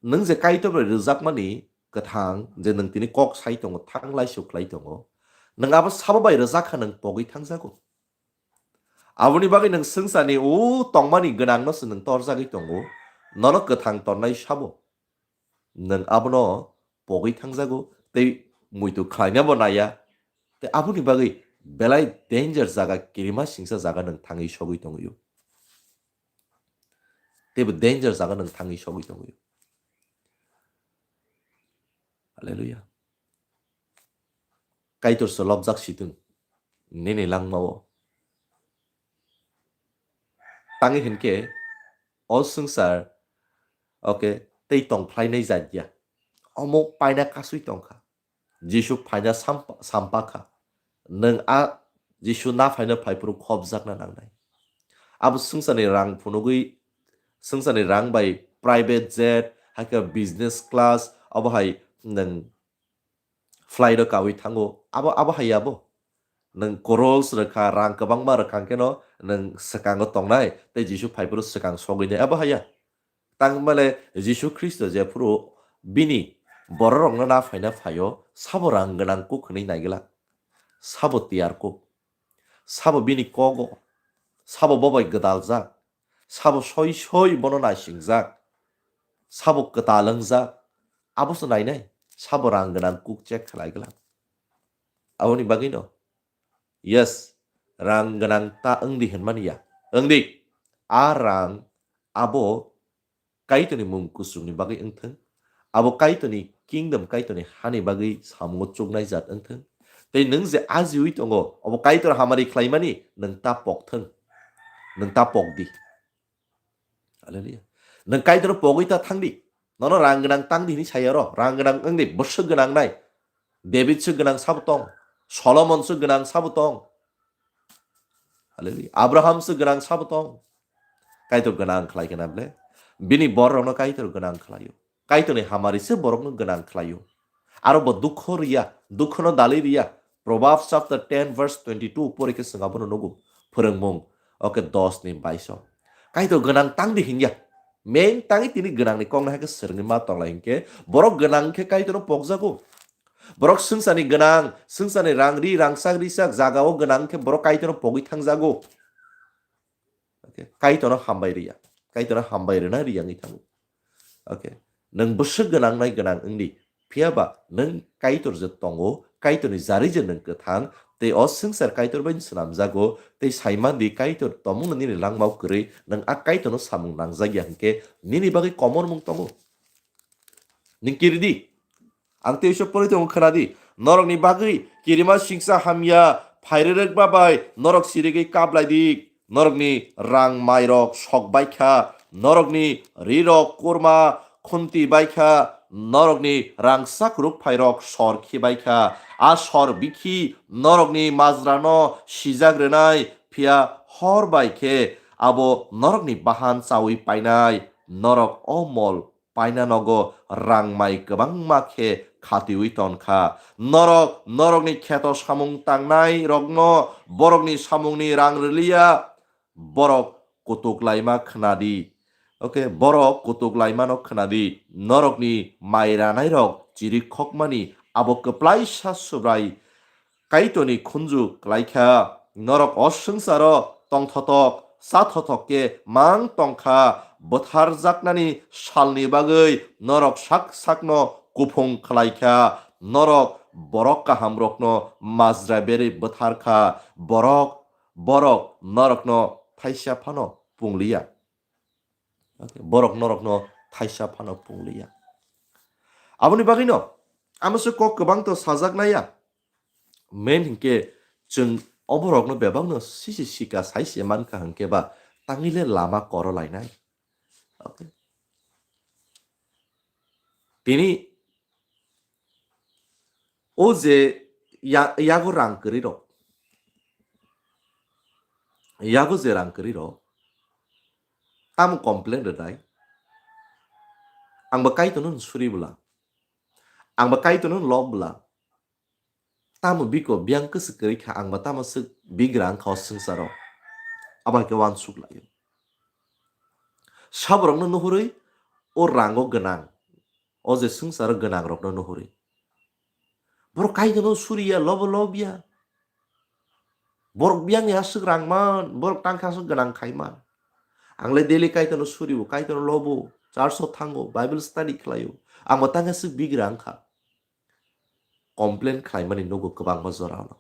nwng je Kaitor bai rwjakmani kwthang, je nwng tini kok sai tongo, thang laisuk khlai tongo, nwng abo sabo bai rwjak kha nwng pogwi thangjago. Aboni bagwi nwng swngcharni o tongmani gwnangno se nwng torjagwi tongo, nono kwthang tonnai sabo. Nwng abono pogwi thangjago tei muitu khlainabo naiya. Tei aboni bagwi belai danger jaga, kirima singsa jaga nwng thangwi sogwi tongwio. Teibo danger jaga nwng thangwi sogwi tongwio. Hallelujah. Kaitor se lobjak situng nini langmao. Tangwi hinkhe o swngchar, okay, tei tong phlainai jat ya. Omo paina kasui tongkha. Jisu phaina sampa, sampa kha. Nwng a Jisu na phaina phaiphuru khopjakna nangnai. Abo swngcharni rang phunugwi, swngcharni rang bai private jet, hakhe business class, abo hai nwng flight o kawi thango. Abo, abo hai abo. Nwng crores rwkha, rang kwbangma rwkha hwnkhe no nwng swkango tongnai, tei Jisu phaiphuru swkang sogwi nai. Abo haya. Tangmale Jisu Khristo jephuru bini bororokno na phaina phaio, sabo rang gwnang kuk hwnwi naigwlak, sabo tiyar kuk, sabo bini kogo, sabo bo bai gwdaljak, sabo soi soi bono naisingjak, sabo kwtal wngjak, abo se nainai, sabo rang gwnang kuk check khlai glak. Aboni bagwino, yes, rang gwnang ta wngdi hwnmani ya, wngdi. A rang abo Kaitorni mung kuchukni bagwi wngthwng, abo Kaitorni kingdom, Kaitorni hani bagwi samungo chuknai jat wngthwng. Tei nwng je ajiwi tongo, obo Kaitor hamari khlaimani nwng ta pokthwng, nwng ta pokdi. Hallelujah. Nwng Kaitor pogwi ta thangdi. Nono rang gwnang tangdi hwnwi saya ro, rang gwnang wngdi, bwswk gwnang nai. David se gwnang sabo tong, Solomon se gwnang sabo tong. Hallelujah. Abraham se gwnang sabo tong. Kaitor gwnang khlai khe na ble? Bini bororokno Kaitor gwnang khlaio. Kaitorni hamari se borokno gwnang khlaio. Aro bo dukho riya, dukhono dalwi riya. Proverbs chapter ten verse twenty-two pori khe chwng abono nugo. Phwrwngmung, oke, dos ni baiso. Kaitor gwnang tangdi hinya. Main tangwi tini gwnangni kokno hai khe swrwngwi ma tonglai hinkhe borok gwnang khe Kaitorno pokjago. Borok swngcharni gwnang, swngcharni rang ri, rangchak richak jagao gwnang khe borok Kaitorno pogwi thangjago. Okay, Kaitorno hambai riya. Kaitorno hambai rwna riyangwi thango. Okay. Nwng bwswk gwnang nai gwnang wngdi. Phiya ba nwng Kaitor je tongo, Kaitorni jari je nwng kwthang, tei o swngchar Kaitor bai swnamjago, tei saimandi Kaitor tongmungno nini langmao kwrwi, nwng a Kaitorno samung nangjak ya hwnkhe nini bagwi komormung tongo. Nwng kiridi. Ang tei uiso poroi tongo khwnadi. Norokni bagwi kirima singsa hamya phairwrwkma bai norok sirigwi kaplaidi. Norokni rang mairok sok baikha, norokni rirok kurma khunti baikha, norokni rangchak rukphairok sor khibaikha. A sor bikhi norokni majrano sijak rwnai, phiya hor bai khe abo norokni bahan chaui painai. Norok o mol paina nogo rang mai kwbangma khe khatiui ton kha. Norok norokni kheto samung tangnai rokno borokni samungni rang rwliya, borok kutuk laima khwnadi. Okay, borok kutuk laimano khwnadi. Norokni mai ranai rok chirikhokmani abo kwplaisa Subrai Kaitorni khunju klaikha. Norok o swngcharo tongthotok, chathotok khe mang tongkha. Bwtharjaknani salni bagwi norok sak sakno kuphung khlaikha. Norok borok kahamrokno majra berwi bwtharkha. Borok, borok norokno thaisa phano pungliya. Okay, borok norokno thaisa phano pungliya. Aboni bagwino amosok kok kwbang to sajak naiya. Main hinkhe chwng oborokno bebakno sisi sika saise mankha hinkhe ba tangile lama koro lainai. Okay. Tini o je ya-, yago rang kwrwi rok, yago je rang kwrwi rok, tamo complain rwnai? Ang bo Kaitorno suri bwla, ang bo Kaitorno lob bwla, tamo biko biyang kwswk kwrwi kha, ang bo tamo swk bigra wngkha o swngcharo. Abo hai khe uansuk laio. Saborokno nuhurwi o rango gwnang, o je swngcharo gwnangrokno nuhurwi. Borok Kaitorno suriya, lobo lobya. Borok biyangni aswk rang man, borok tangkhe aswk gwnang khai man. Ang le daily Kaitorno suribo, Kaitorno lobo, church-o thango, Bible study khlaio. Ang bo tangkhe aswk bigra wngkha. Complain khlaimani nugo kwbangma jorano.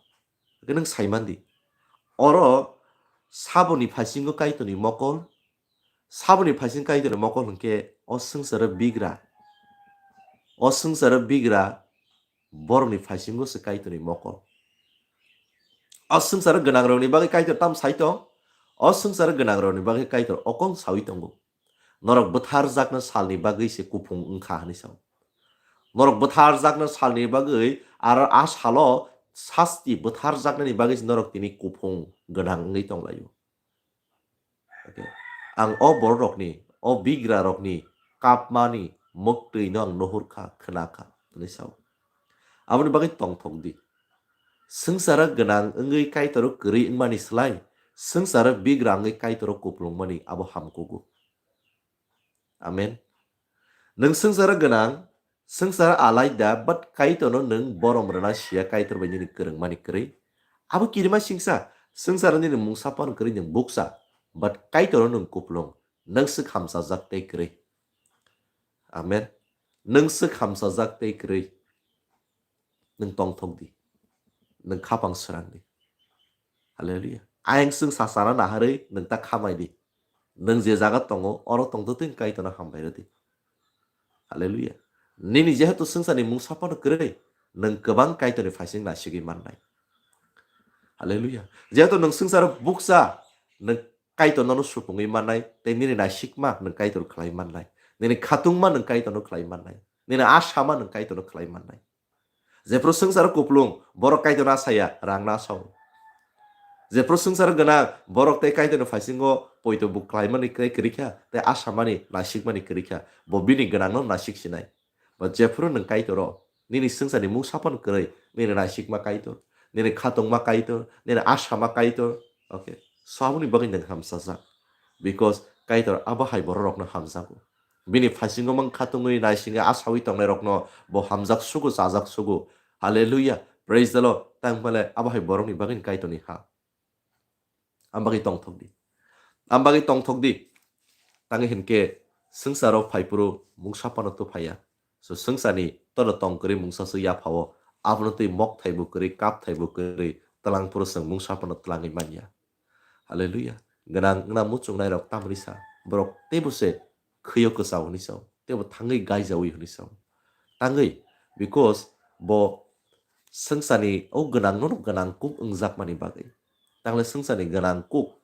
Hwnkhe nwng saimandi. Oro saboni phaisingo Kaitorni mokol, saboni phaising Kaitorni mokol hwnkhe o swngcharo bigra. O swngcharo bigra borokni phaisingo se Kaitorni mokol. O swngcharo gwnangrokni bagwi Kaitor tam sai tong, o swngcharo gwnangrokni bagwi Kaitor okong saui tongo. Norok bwtharjakna salni bagwi se kuphung wngkha hwnwi sao. Norok bwtharjakna salni bagwi aro a salo sasti bwtharjaknani bagwi se norok tini kuphung gwnang wngwi tonglaio. Okay. Ang o bororokni, o bigrarokni kapmani mwktwino ang nuhur kha, khna kha, hwnwi sao. Aboni bagwi tongthok di. Swngcharo gwnang wngwi Kaitoro kwrwi wngmani slai, swngcharo bigra wngwi Kaitoro kupulungmani abo hamkugo. Amen. Nwng swngcharo gwnang, swngcharo alaida, but Kaitorno nwng borom rwna siya, Kaitor bai nini kwrwngmani kwrwi. Abo kirima singsa, swngcharo nini mungsa phano kwrwi nwng buksa, but Kaitoro nwng kupulung, nwng swk hamsajak tei kwrwi. Amen. Nwng swk hamsajak tei kwrwi. Nwng tongthok di. Nwng khapang srang di. Hallelujah. Ayang swng sasana naharwi nwng ta khamai di. Nwng je jaga tongo, oro tongtwtwi Kaitorno hambai rw di. Hallelujah. Nini jehetu swngcharni mungsa phano kwrwi, nwng kwbang Kaitorni phaising nasigwi mannai. Hallelujah. Jehetu nwng swngcharo bukcha, nwng Kaitorno supungwi mannai, tei nini naisikma nwng Kaitor khlai mannai. Nini khatungma nwng Kaitorno khlai mannai. Nini asama nwng Kaitorno khlai mannai. Jephru swngcharo kupulung, borok Kaitorno asaya, rangno asao. Jephru swngcharo gwnang, borok tei Kaitorni phaisingo poito bo khlaimani kwrwi kha, tei asamani, naisikmani kwrwi kha, bo bini gwnangno naisik sinai. Ba jephru nwng Kaitoro, nini swngcharni mungsa phano kwrwi, nini naisikma Kaitor, nini khatungma Kaitor, nini asama Kaitor, okay, so aboni bagwi nwng hamsajak. Because Kaitor abo hai bororokno hamjago. Bini phaisingo mang khatungwi naisingo asawi tongnairokno bo hamjak sugo, chajak sugo. Hallelujah. Praise the Lord. Tang phale abo hai borokni bagwi Kaitorni ha. Ang bagwi tongthok di. Ang bagwi tongthok di. Tangwi hinkhe swngcharo phaiphuru mungsa phano tu phaiya. So swngcharni tono tong kwrwi mungsa se yaphao. Abono twi mok thaibo kwrwi, kap thaibo kwrwi, twlang phuru chwng mungsa phano twlangwi manya. Hallelujah. Gwnang wngna muchungnai rok tamrisa. Borok teibo se khwio kwchao hwnwi sao. Teibo thangwi gaijawi hwnwi sao. Tangwi, because bo swngcharni o gwnang nono gwnang kuk wngjakmani bagwi. Tangle swngcharni gwnang kuk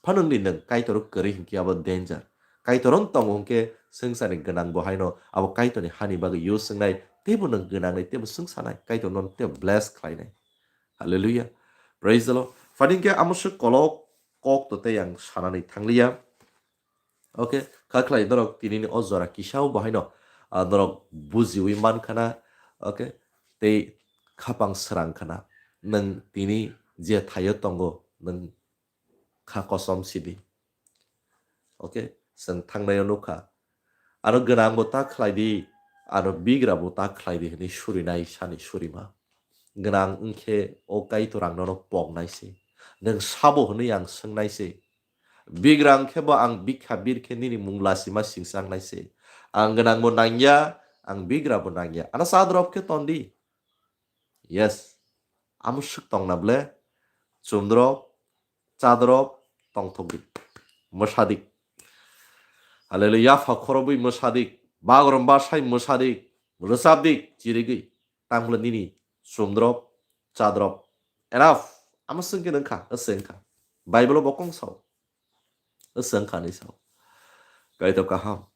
phano wngdi nwng Kaitor kwrwi hinkhe abo danger. Kaitor wng tongo hinkhe swngcharni gwnang bo haino abo Kaitorni hani bagwi use wngnai, teibo nwng gwnangnai, teibo swngsanai, Kaitor nono teibo bless khlainai. Hallelujah. Praise the Lord. Phani hinkhe amo swk kolok kok to tei ang sanani thangliya. Okay, kha khlai norok tinini o jora kisa o bo haino, ah, norok bujiwi man khana, okay, tei khapang srang khana. Nwng tini je thaio tongo, nwng kha kosom sidi. Okay, chwng thangnaio nukha. Ano gwnang bo ta khlai di, ano bigra bo ta khlai di hwnwi surinai sani surima. Gwnang wngkhe o Kaitor ang nono poknai se. Nwng sabo hwnwi ang swngnai se. Bigra wngkhe bo ang bikha bir khe nini mung lasima singsa wngnai se. Ang gwnang bo nangya, ang bigra bo nangya. Ano sadrop khe ton di. Yes. Amo swk tongna ble. Chumdrop, chadrop, tongthok di. Mwsadik. Hallelujah, yapha khorobwi mwsadik. Bagrom basai mwsadik. Rwchapdik, chirigwi. Tangble nini chumdrop, chadrop. Enough. Amo swngkhe nwngkha, swngkha. Bible bo kong sao. Swngkha ni sao. Kaitor kaham.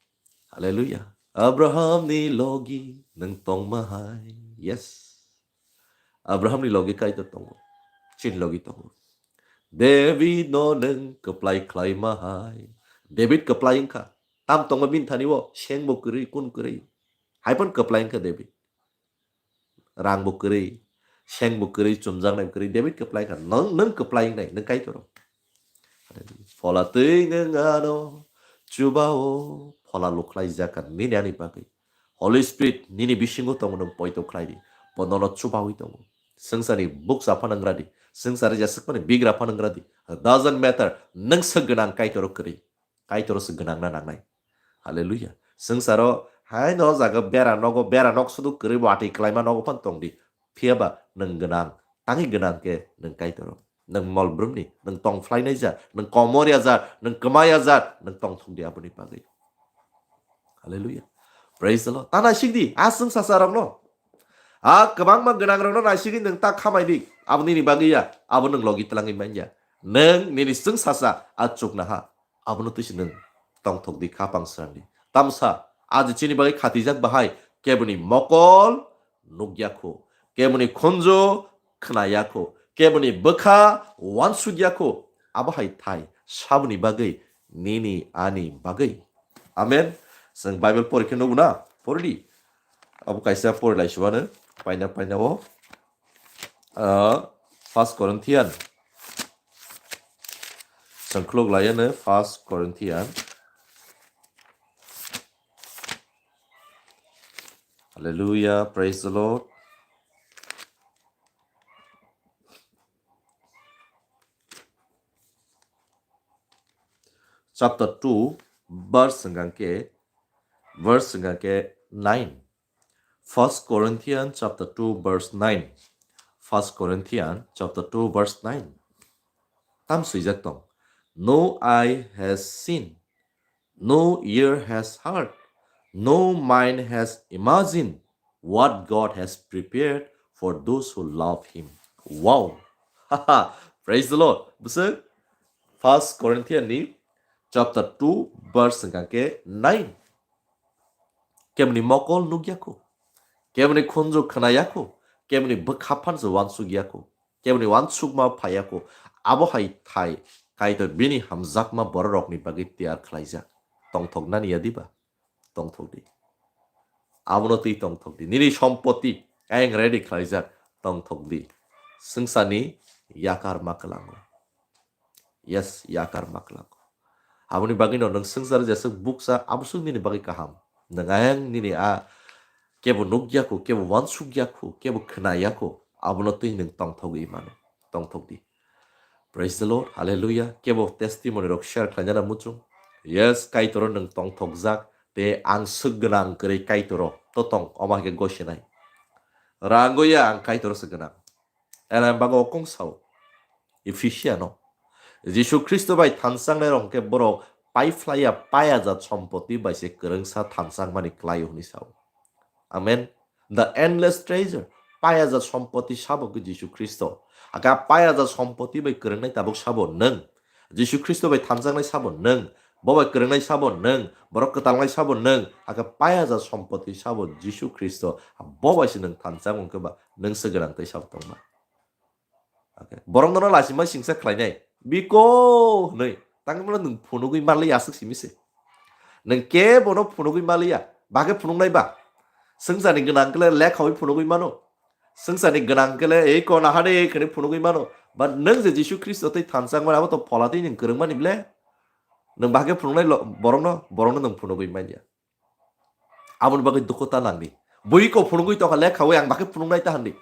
Hallelujah. Abraham ni logi nwng tongma hai. Yes. Abraham ni logi Kaitor tongo. Chini logi tongo. David no nwng kwplai khlai ma hai. David kwplai wngkha. Tam tongo bini thani o, seng bo kwrwi, kun kwrwi. Hai phano kwplai wngkha David. Rang bo kwrwi, seng bo kwrwi, chumjaknai bo kwrwi, David kwplai kha, nwng, nwng kwplai wngnai, nwng Kaitor. Phola twi nwng ano chubao, phola lukhlai jak kha nini ani bagwi. Holy Spirit nini bisingo tongo, nwng poito khlai di, bo nono chubawi tongo. Swngcharni bukcha phano wng radi, swngcharni jeswk phano bigra phano wng radi, doesn't matter, nwng swk gwnang Kaitor kwrwi. Kaitor se gwnang na nangnai. Hallelujah. Swngcharo hai no jaga bera nogo, bera nok sudu kwrwi bo atwi kwlaima nogo phan tong di. Phiya ba nwng gwnang, tangwi gwnang khe nwng Kaitor. Nwng mol brumni, nwng tong phlainai ja, nwng komor ya ja, nwng kwma ya ja, nwng tong thung di aboni bagwi. Hallelujah. Praise the Lord. Ta naisik di, a swngchasa rok no. A kwbangma gwnang rok no naisik di nwng ta khamai di. Abo nini bagwi ya, abo nwng logi twlangwi man ya. Nwng nini swngchasa a chukna ha. Abono twi se nwng tongthok di, khapang srang di. Tamsa, aji chini bagwi khatijak bahai, keboni mokol nukya kho, keboni khunju khnaya kho, keboni bwkha wansukya kho. Abo hai thai saboni bagwi, nini ani bagwi. Amen. Chwng Bible pori khe nugo na, pori di. Abo kaisa pori lai subano, paina paina o. Ah, First Corinthian. Chwng khuluk lai ano First Corinthian. Hallelujah, praise the Lord. Chapter two, verse hwnkha khe, verse hwnkha khe nine. First Corinthians chapter two verse nine. First Corinthians chapter two verse nine. Tam swijak tong. No eye has seen, no ear has heard, no mind has imagined what God has prepared for those who love him. Wow. Praise the Lord. Bwswk First Corinthians ni chapter two verse hwnkha khe nine. Keboni mokol nukya kho, keboni khunju khnaya kho, keboni bwkha phansa wansukya kho, keboni wansukma phaiya kho, abo hai thai Kaitor bini hamjakma bororokni bagwi tiyar khlaijak. Tongthoknani ya diba? Tongthok di. Abono twi tongthok di. Nini sompoti ayang ready khlaijak. Tongthok di. Swngcharni yakar ma kwlango. Yes, yakar ma kwlango. Aboni bagwino nwng swngchar jeswk bukcha, aboswk nini bagwi kaham. Nwng ayang nini a kebo nukya kho, kebo wansukya kho, kebo khnaya kho, abono twi nwng tongthogwi mano. Tongthok di. Praise the Lord, hallelujah. Kebo testimony rok share khlainani muchung. Yes, Kaitoro nwng tongthokjak, te ang swk gwnang kwrwi Kaitoro to tong, omo hai khe gosinai. Rangoya ang Kaitoro swk gwnang. Elem bago okong sao. Ephesiano. Jisu Khristo bai thansangnai rok khe borok paiphlaiya payajat sompoti bai se kwrwngsa thansangmani klaio hwnwi sao. Amen. The endless treasure. Payajat sompoti sabo khe Jisu Khristo. Aka payajat sompoti bai kwrwngnai tabuk sabo nwng. Jisu Khristo bai thanjaknai sabo nwng. Bo bai kwrwngnai sabo nwng. Borok kwtalnai sabo nwng. Aka payajat sompoti sabo Jisu Khristo. Bo bai se nwng thanjak wngkhe ba nwng se gwnang tei sabo tongma. Okay. Borok nono lachima singsa khlainai. Biko hwnwi. Tangmano nwng phunugwi manliya aswk simi se. Nwng kebono phunugwi manliya. Bakhe phunuknai ba. Swngcharni gwnang kle lekhawi phunugwi mano. Swngcharni gwnang kle ei kona hade khwnwi phunugwi mano. But nwng je Jisu Khristo tei thansa wngmani abo to phola tei nwng kwrwngmani ble. Nwng bakhe phunuknai lo-, borokno, borokno nwng phunugwi manya. Aboni bagwi dukhu ta nangdi. Bui kok phunugwi tongkha lekhawi ang bakhe phunuknai ta handi.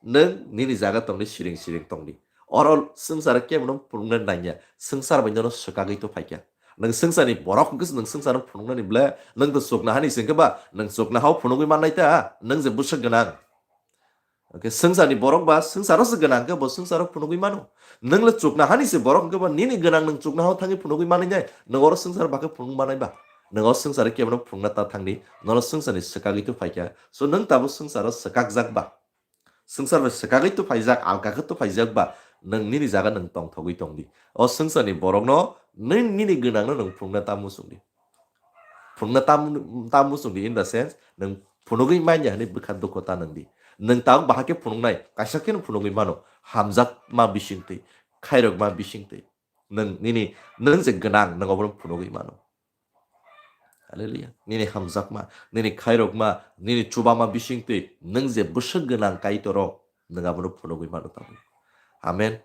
Nwng nini jaga tongdi, siring siring tongdi. Oro swngcharo kebono phunuknai nangya. Swngchar bai nono swkagwi to phaikha. Nwng swngcharni borok hwnkhe nwng swngcharno phunuknani ble, nwng to chukna hani se hwnkhe ba, nwng chukna hao phunugwi mannai ta, nwng je bwswk gwnang. Okay, swngcharni borok ba swngcharo se gwnang khe bo swngcharo phunugwi mano. Nwng le chukna hani se borok hwnkhe ba nini gwnang nwng chukna hao thangwi phunugwi manwi nai, nwng oro swngcharo bakhe phunuk manai ba. Nwng o swngcharo kebono phunukna ta thangdi, nono swngcharni swkagwi to phaikha. So nwng tabuk swngcharo swkakjak ba. Swngchar bai swkagwi to phaijak, alka khe to phaijak ba, nwng nini jaga nwng tongthogwi tongdi. O swngcharni borokno nwng nini gwnangno nwng phunukna ta muchungdi. Phunukna ta mu-, ta muchungdi in the sense, nwng phunugwi manya hwnwi bwkha dukho ta nwngdi. Nwng tabuk bahai khe phunuknai, kaisa kheno phunugwi mano, hamjakma bisingtwi, khairokma bisingtwi. Nwng nini, nwng je gwnang, nwng obono phunugwi mano. Hallelujah. Nini hamjakma, nini khairokma, nini chubama bisingtwi, nwng je bwswk gwnang Kaitoro, nwng abono phunugwi mano tabuk. Amen.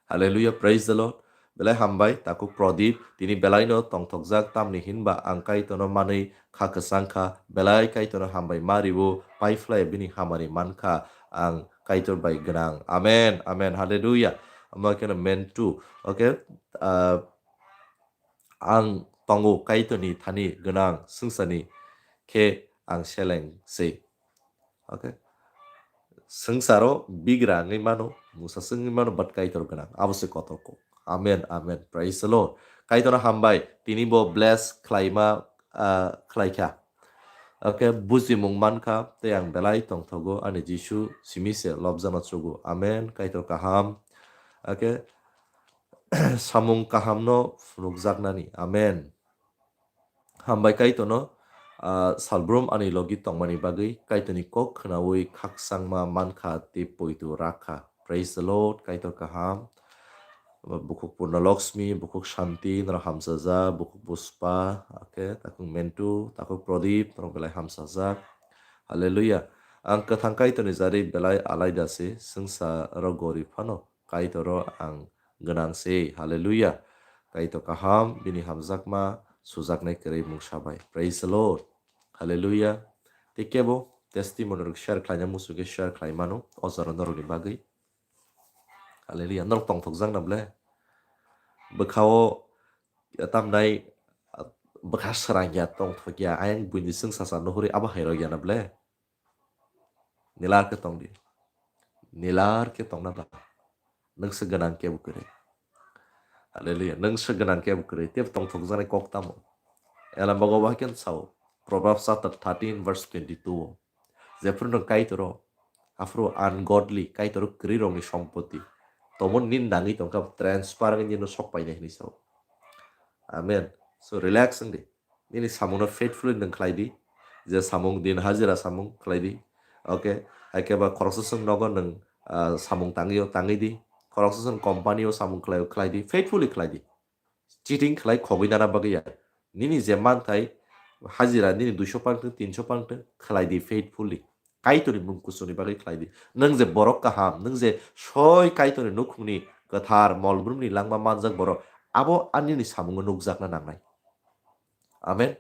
Hallelujah. Praise the Lord. Belai hambai, takhuk Pradip, tini belaino tongthokjak, tamni hinba ang Kaitorno manwi kha kwchang kha, belai Kaitorno hambai ma riwo, paiphlai bini hamari mankha, ang Kaitor bai gwnang. Amen. Amen. Hallelujah. Omo kheno men two. Okay. Ah, ang tongo Kaitorni thani gwnang swngcharni khe ang seleng se. Okay. Swngcharo bigra wngwi mano, mungsa wngwi mano, but Kaitor gwnang. Abo se kotor kok. Amen, amen. Praise the Lord. Kaitorno hambai. Tini bo bless khlaima, ah, khlaikha. Okay, bujimung mankha, tei ang belai tongthogo, ani Jisu simi se lobjano chugo. Amen. Kaitor kaham. Okay. Samung kahamno phunukjaknani. Amen. Hambai Kaitorno, ah, salbrum ani logi tongmani bagwi, Kaitorni kok khnaui khakchangma mankha tei poito rakha. Praise the Lord, Kaitor kaham. Bukhuk Purna Lakshmi, bukhuk Shanti, norok hamchajak, bukhuk Puspa, okay, takhuk Mentu, takhuk Pradip, norok belai hamchajak. Hallelujah. Ang kwthang Kaitorni jarwi belai alaida se, swngcharo gorip phano, Kaitoro ang gwnang se. Hallelujah. Kaitor kaham, bini hamjakma sujaknai kwrwi mungsa bai. Praise the Lord. Hallelujah. Tei kebo testimony rok share khlaina muchungkhe share khlai mano, o jora norokni bagwi. Hallelujah. Norok tongthokjak na ble? Bwkhao tamnai, bwkha srang ya, tongthok ya, ayang buini swngsa sa nuhuri abo hai rok ya na ble? Nilar khe tongdi. Nilar khe tongna ba. Nwng se gwnang kebo kwrwi. Hallelujah. Nwng se gwnang kebo kwrwi. Tei tongthokjaknai kok tamo. Elam bago bahai khe sao. Proverbs chapter thirteen verse twenty-two o. Jephru nwng Kaitoro, aphuru ungodly, Kaitoro kwrwi rokni sompoti. Tomon nin nangwi tongkha, transfer wngwi nino sok painai hinwi sao. Amen. So relax wngdi. Nini samungno faithfully nwng khlai di. Je samung din hajira samung khlai di. Okay. Hai khe ba khoroksa chwng nogo nwng, ah, samung tangwi o tangwi di. Khoroksa chwng company o samung khlai o khlai di. Faithfully khlai di. Cheating khlai khogwi nana bagwi ya. Nini je manthai hajira nini duiso pang thung, tinso pang thung, khlai di faithfully. Kaitorni mung kuchukni bagwi khlai di. Nwng je borok kaham, nwng je soi Kaitorni nukhungni kwthar, molbrumni langma manjak borok, abo ani ni samungo nukjakna nangnai. Amen.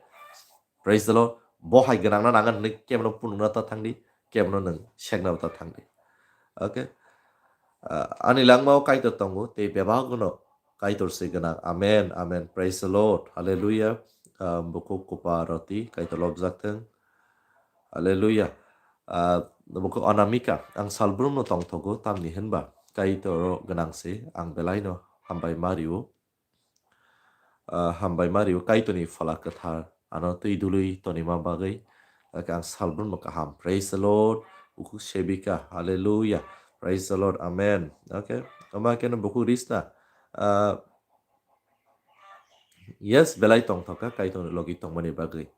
Praise the Lord. Bo hai gwnangna nangan hwnwi kebono phunukna ta thangdi, kebono nwng sekna ta thangdi. Okay. Ah, ani langmao Kaitor tongo, tei bebak no Kaitor se gwnang. Amen, amen. Praise the Lord. Hallelujah. Ah, bukhuk Kupa Roti, Kaitor lobjak thung. Hallelujah. Ah, bukhuk Anamika, ang salbrum no tongthogo, tamni hinba Kaitor gwnang se, ang belai no hambai ma rio. Ah, hambai ma rio Kaitorni phola kwthar ano twi dului tonima bagwi. Ang salbrum no kaham. Praise the Lord. Bukhuk Sebika. Hallelujah. Praise the Lord. Amen. Okay. Ama keno bukhuk Risna. Ah, yes, belai tongthoka Kaitorni logi tongmani bagwi.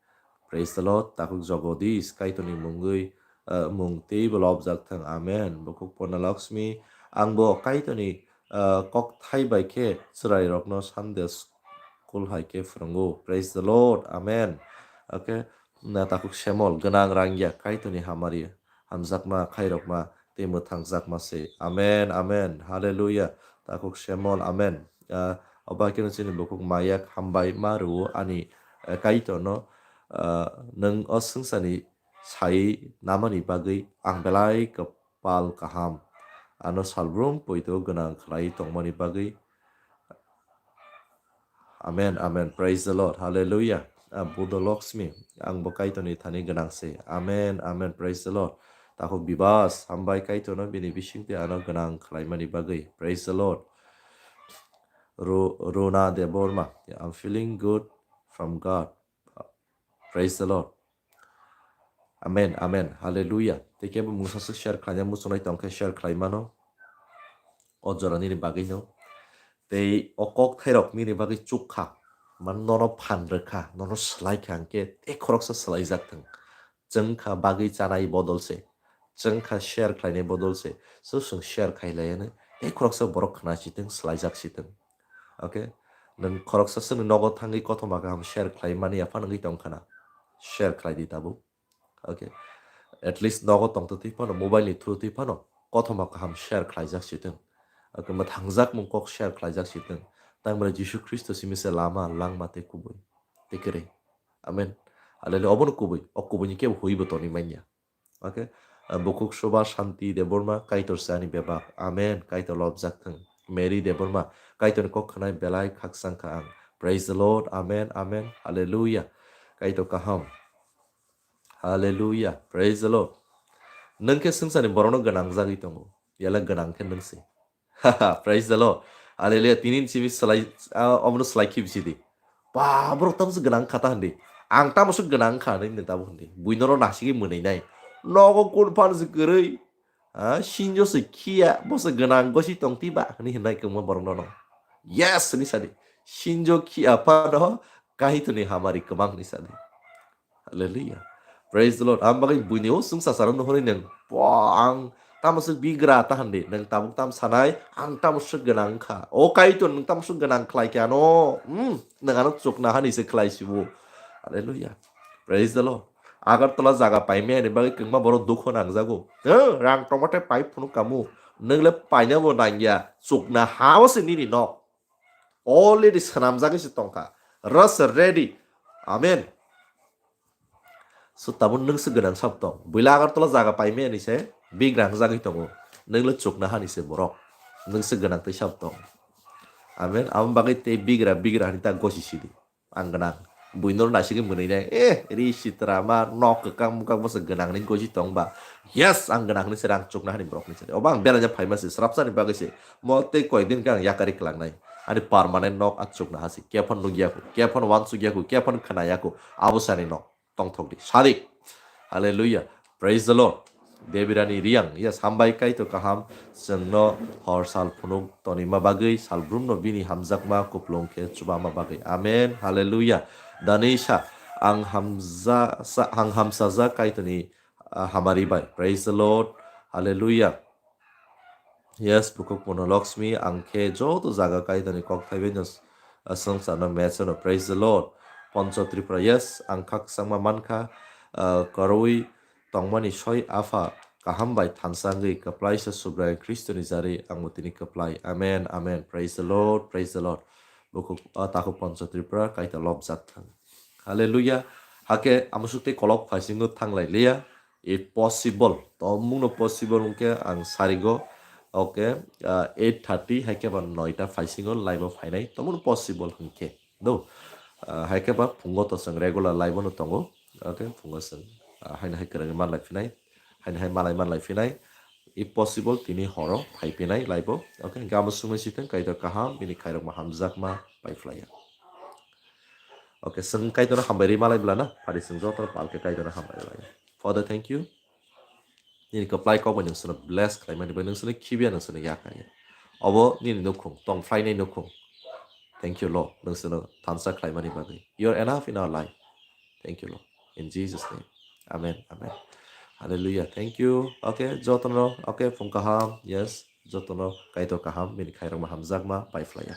Praise the Lord. Takhuk Jogodish. Kaitorni mungwi, ah, mung teibo lobjak thang. Amen. Bukhuk Purna Lakshmi. Angbo Kaitorni ah, kokthai bai khe chwrairokno Sunday school hai khe phwrwngo. Praise the Lord. Amen. Okay. Na takhuk Semol, gwnang rangya Kaitorni hamari, hamjakma khairokma tei mwthangjakma se. Amen, amen. Hallelujah. Takhuk Semol, amen. Ah, oba khe chini bukhuk mayak hambai ma rwo ani, eh, Kaitorno, ah, nwng o swngcharni sai namani bagwi ang belai kwpal kaham. Ano salbrum poito gwnang khlai tongmani bagwi. Amen, amen. Praise the Lord. Hallelujah. Ah, Buddha Lakshmi, ang bo Kaitorni thani gwnang se. Amen, amen. Praise the Lord. Takhuk Bibas, hambai Kaitorno bini bisingtwi ano gwnang khlaimani bagwi. Praise the Lord. Ru-, Runa Debbarma, I'm feeling good from God. Praise the Lord. Amen, amen. Hallelujah. Tei kebo mungsa swk share khlaina muchungnai tong khe share khlai mano. O jora nini bagwi no. Tei o kok thairok nini bagwi chukha. Man nono phan rwkha, nono swlaikha hwnkhe tei khoroksa swlaijak thung. Chwngkha bagwi chanai bodol se. Chwngkha share khlainai bodol se. Swk swng share khailaiyanw. Tei khoroksa borok khna sitwng, swlaijak sitwng. Okay? Nwng khoroksa swkni nogo thangwi kothoma kaham share khlai mani aphano wngwi tongkha na. Share khlai di tabuk. Okay. At least nogo tongtwtwi phano, mobile ni through twi phano kothoma kaham share khlaijak sitwng. Okay, mwthangjakmung kok share khlaijak sitwng. Tangmani Jisu Khristo simi se lama, langma tei kubui. Tei kwrwi. Amen. Hallelujah. Obono kubui. O kubui ni kebo huibo toni manya. Okay. Ah, bukhuk Soba Shanti Debbarma, Kaitor se ani bebak. Amen. Kaitor lobjak thung. Mary Debbarma, Kaitor ni kok khwnai belai khakchang kha ang. Praise the Lord. Amen. Amen. Hallelujah. Kaitor kaham. Hallelujah. Praise the Lord. Nwng khe swngcharni borokno gwnang jagwi tongo. Yala gwnang khe nwng se. Praise the Lord. Hallelujah. Tini simi slai, ah, omono slai khib sidi. Ba, borok tamo se gwnang kha ta hindi. Ang tamo se gwnang kha hindi tamo hindi. Buino ro nasigi mwnai nai. Nogo kun phan se kwrwi. Ah, sinjo se khiya, bo se gwnang gosi tong tiba, hwnwi hwnai kwma borok no no. Yes, hwnwi sadi. Sinjo khiya phano, Kaitorni hamari kwmang hwnwi sadi. Hallelujah. Praise the Lord. Ang bagwi buini o swngsa saro no hwnwi nang. Po, ang tamo se bigra ta handi. Nang tabuk tam sanai, ang tamo se gwnang kha. O Kaitor, nang tamo se gwnang khlai kha no. Hmm, nang ano chukna hani se khlai sibo. Hallelujah. Praise the Lord. Agartala jaga paimani bagwi kwbangma borok dukhu nangjago. Huh, rang tongmate pai phunuk kamu. Nwng le paina bo nangya. Chukna ha o se nini nok. Already swnamjagwi se tongkha. Rasa ready. Amen. So tabuk nwng se gwnang sab tong. Buila Agartala jaga paimani se bigra wngjagwi tongo. Nwng le chukna hani se borok. Nwng se gwnang tei sab tong. Amen. Amo bagwi tei bigra, bigra hani ta gosi sidi. Ang gwnang. Buino naisingwi mwnwi nai. Eh, ri sitra ma nok kwkang mukang bwswk gwnang ni gosi tong ba. Yes, ang gwnang ni se rang chukna hani borok ni se. Obo ang beraina phaima se srapsa ni bagwi se. Mo tei koyek din khe ang yakari kwlangnai. Ani permanent nok a chukna ha se. Kephano nukya khu, kephano wansukya khu, kephano khwnaya khu. Abo sani nok tongthok di. Sadik. Hallelujah. Praise the Lord. Debirani Riang, yes, hambai Kaitor kaham, chwngno hor sal phunuk tonima bagwi, salbrumno bini hamjakma kuplung khe chubama bagwi. Amen. Hallelujah. Danisa, ang hamja-, sa-, ang hamsajak Kaitorni, ah, hamari bai. Praise the Lord. Hallelujah. Yes, bukhuk Purna Lakshmi, ang khe joto jaga Kaitorni kok thaibai no, ah, swngcharno mechano. Praise the Lord. Poncho Tripura, yes, ang khakchangma mankha, ah, karwi tongmani soi Apha kaham bai thansa wngwi kwplaisa Subraiyung Khristoni jari ang bo tini kwplai. Amen, amen. Praise the Lord, praise the Lord. Bukhuk, ah, takhuk Poncho Tripura, Kaitor lobjak thang. Hallelujah. Hakhe amsuk tei kolok phaisingo thanglai liya. If possible, tomungno possible wngkhe ang sarigo. Okay, ah, eight thirty hai khe ba noita phaisingo live o phainai, tomo possible hwnkhe. Do, ah, hai khe ba phungo to chwng regular live o no tongo. Okay, phungo chwng, ah, haino hai kwrwngwi manlai phinai, haino hai malai manlai phinai. If possible, tini horo phai phinai live o. Okay, gamo sumai siteng Kaitor kaham, bini khairokma hamjakma pai phlaiya. Okay, chwng Kaitorno hambai rwi malai bla na, phari chwng joto palke Kaitorno hambai rwi. Father, thank you. Nini kwplai kok bai nwng chwngno bless khlaimani bai, nwng chwngno khibiya, nwng chwngno yakarya. Obo nini nukhung, tongphlainai nukhung. Thank you, Lord. Nwng chwngno thansa khlaimani bagwi. You are enough in our life. Thank you, Lord. In Jesus' name. Amen. Amen. Hallelujah. Thank you. Okay, jotono. Okay, phung kaham. Yes, jotono Kaitor kaham, bini khairokma hamjakma pai phlaiya.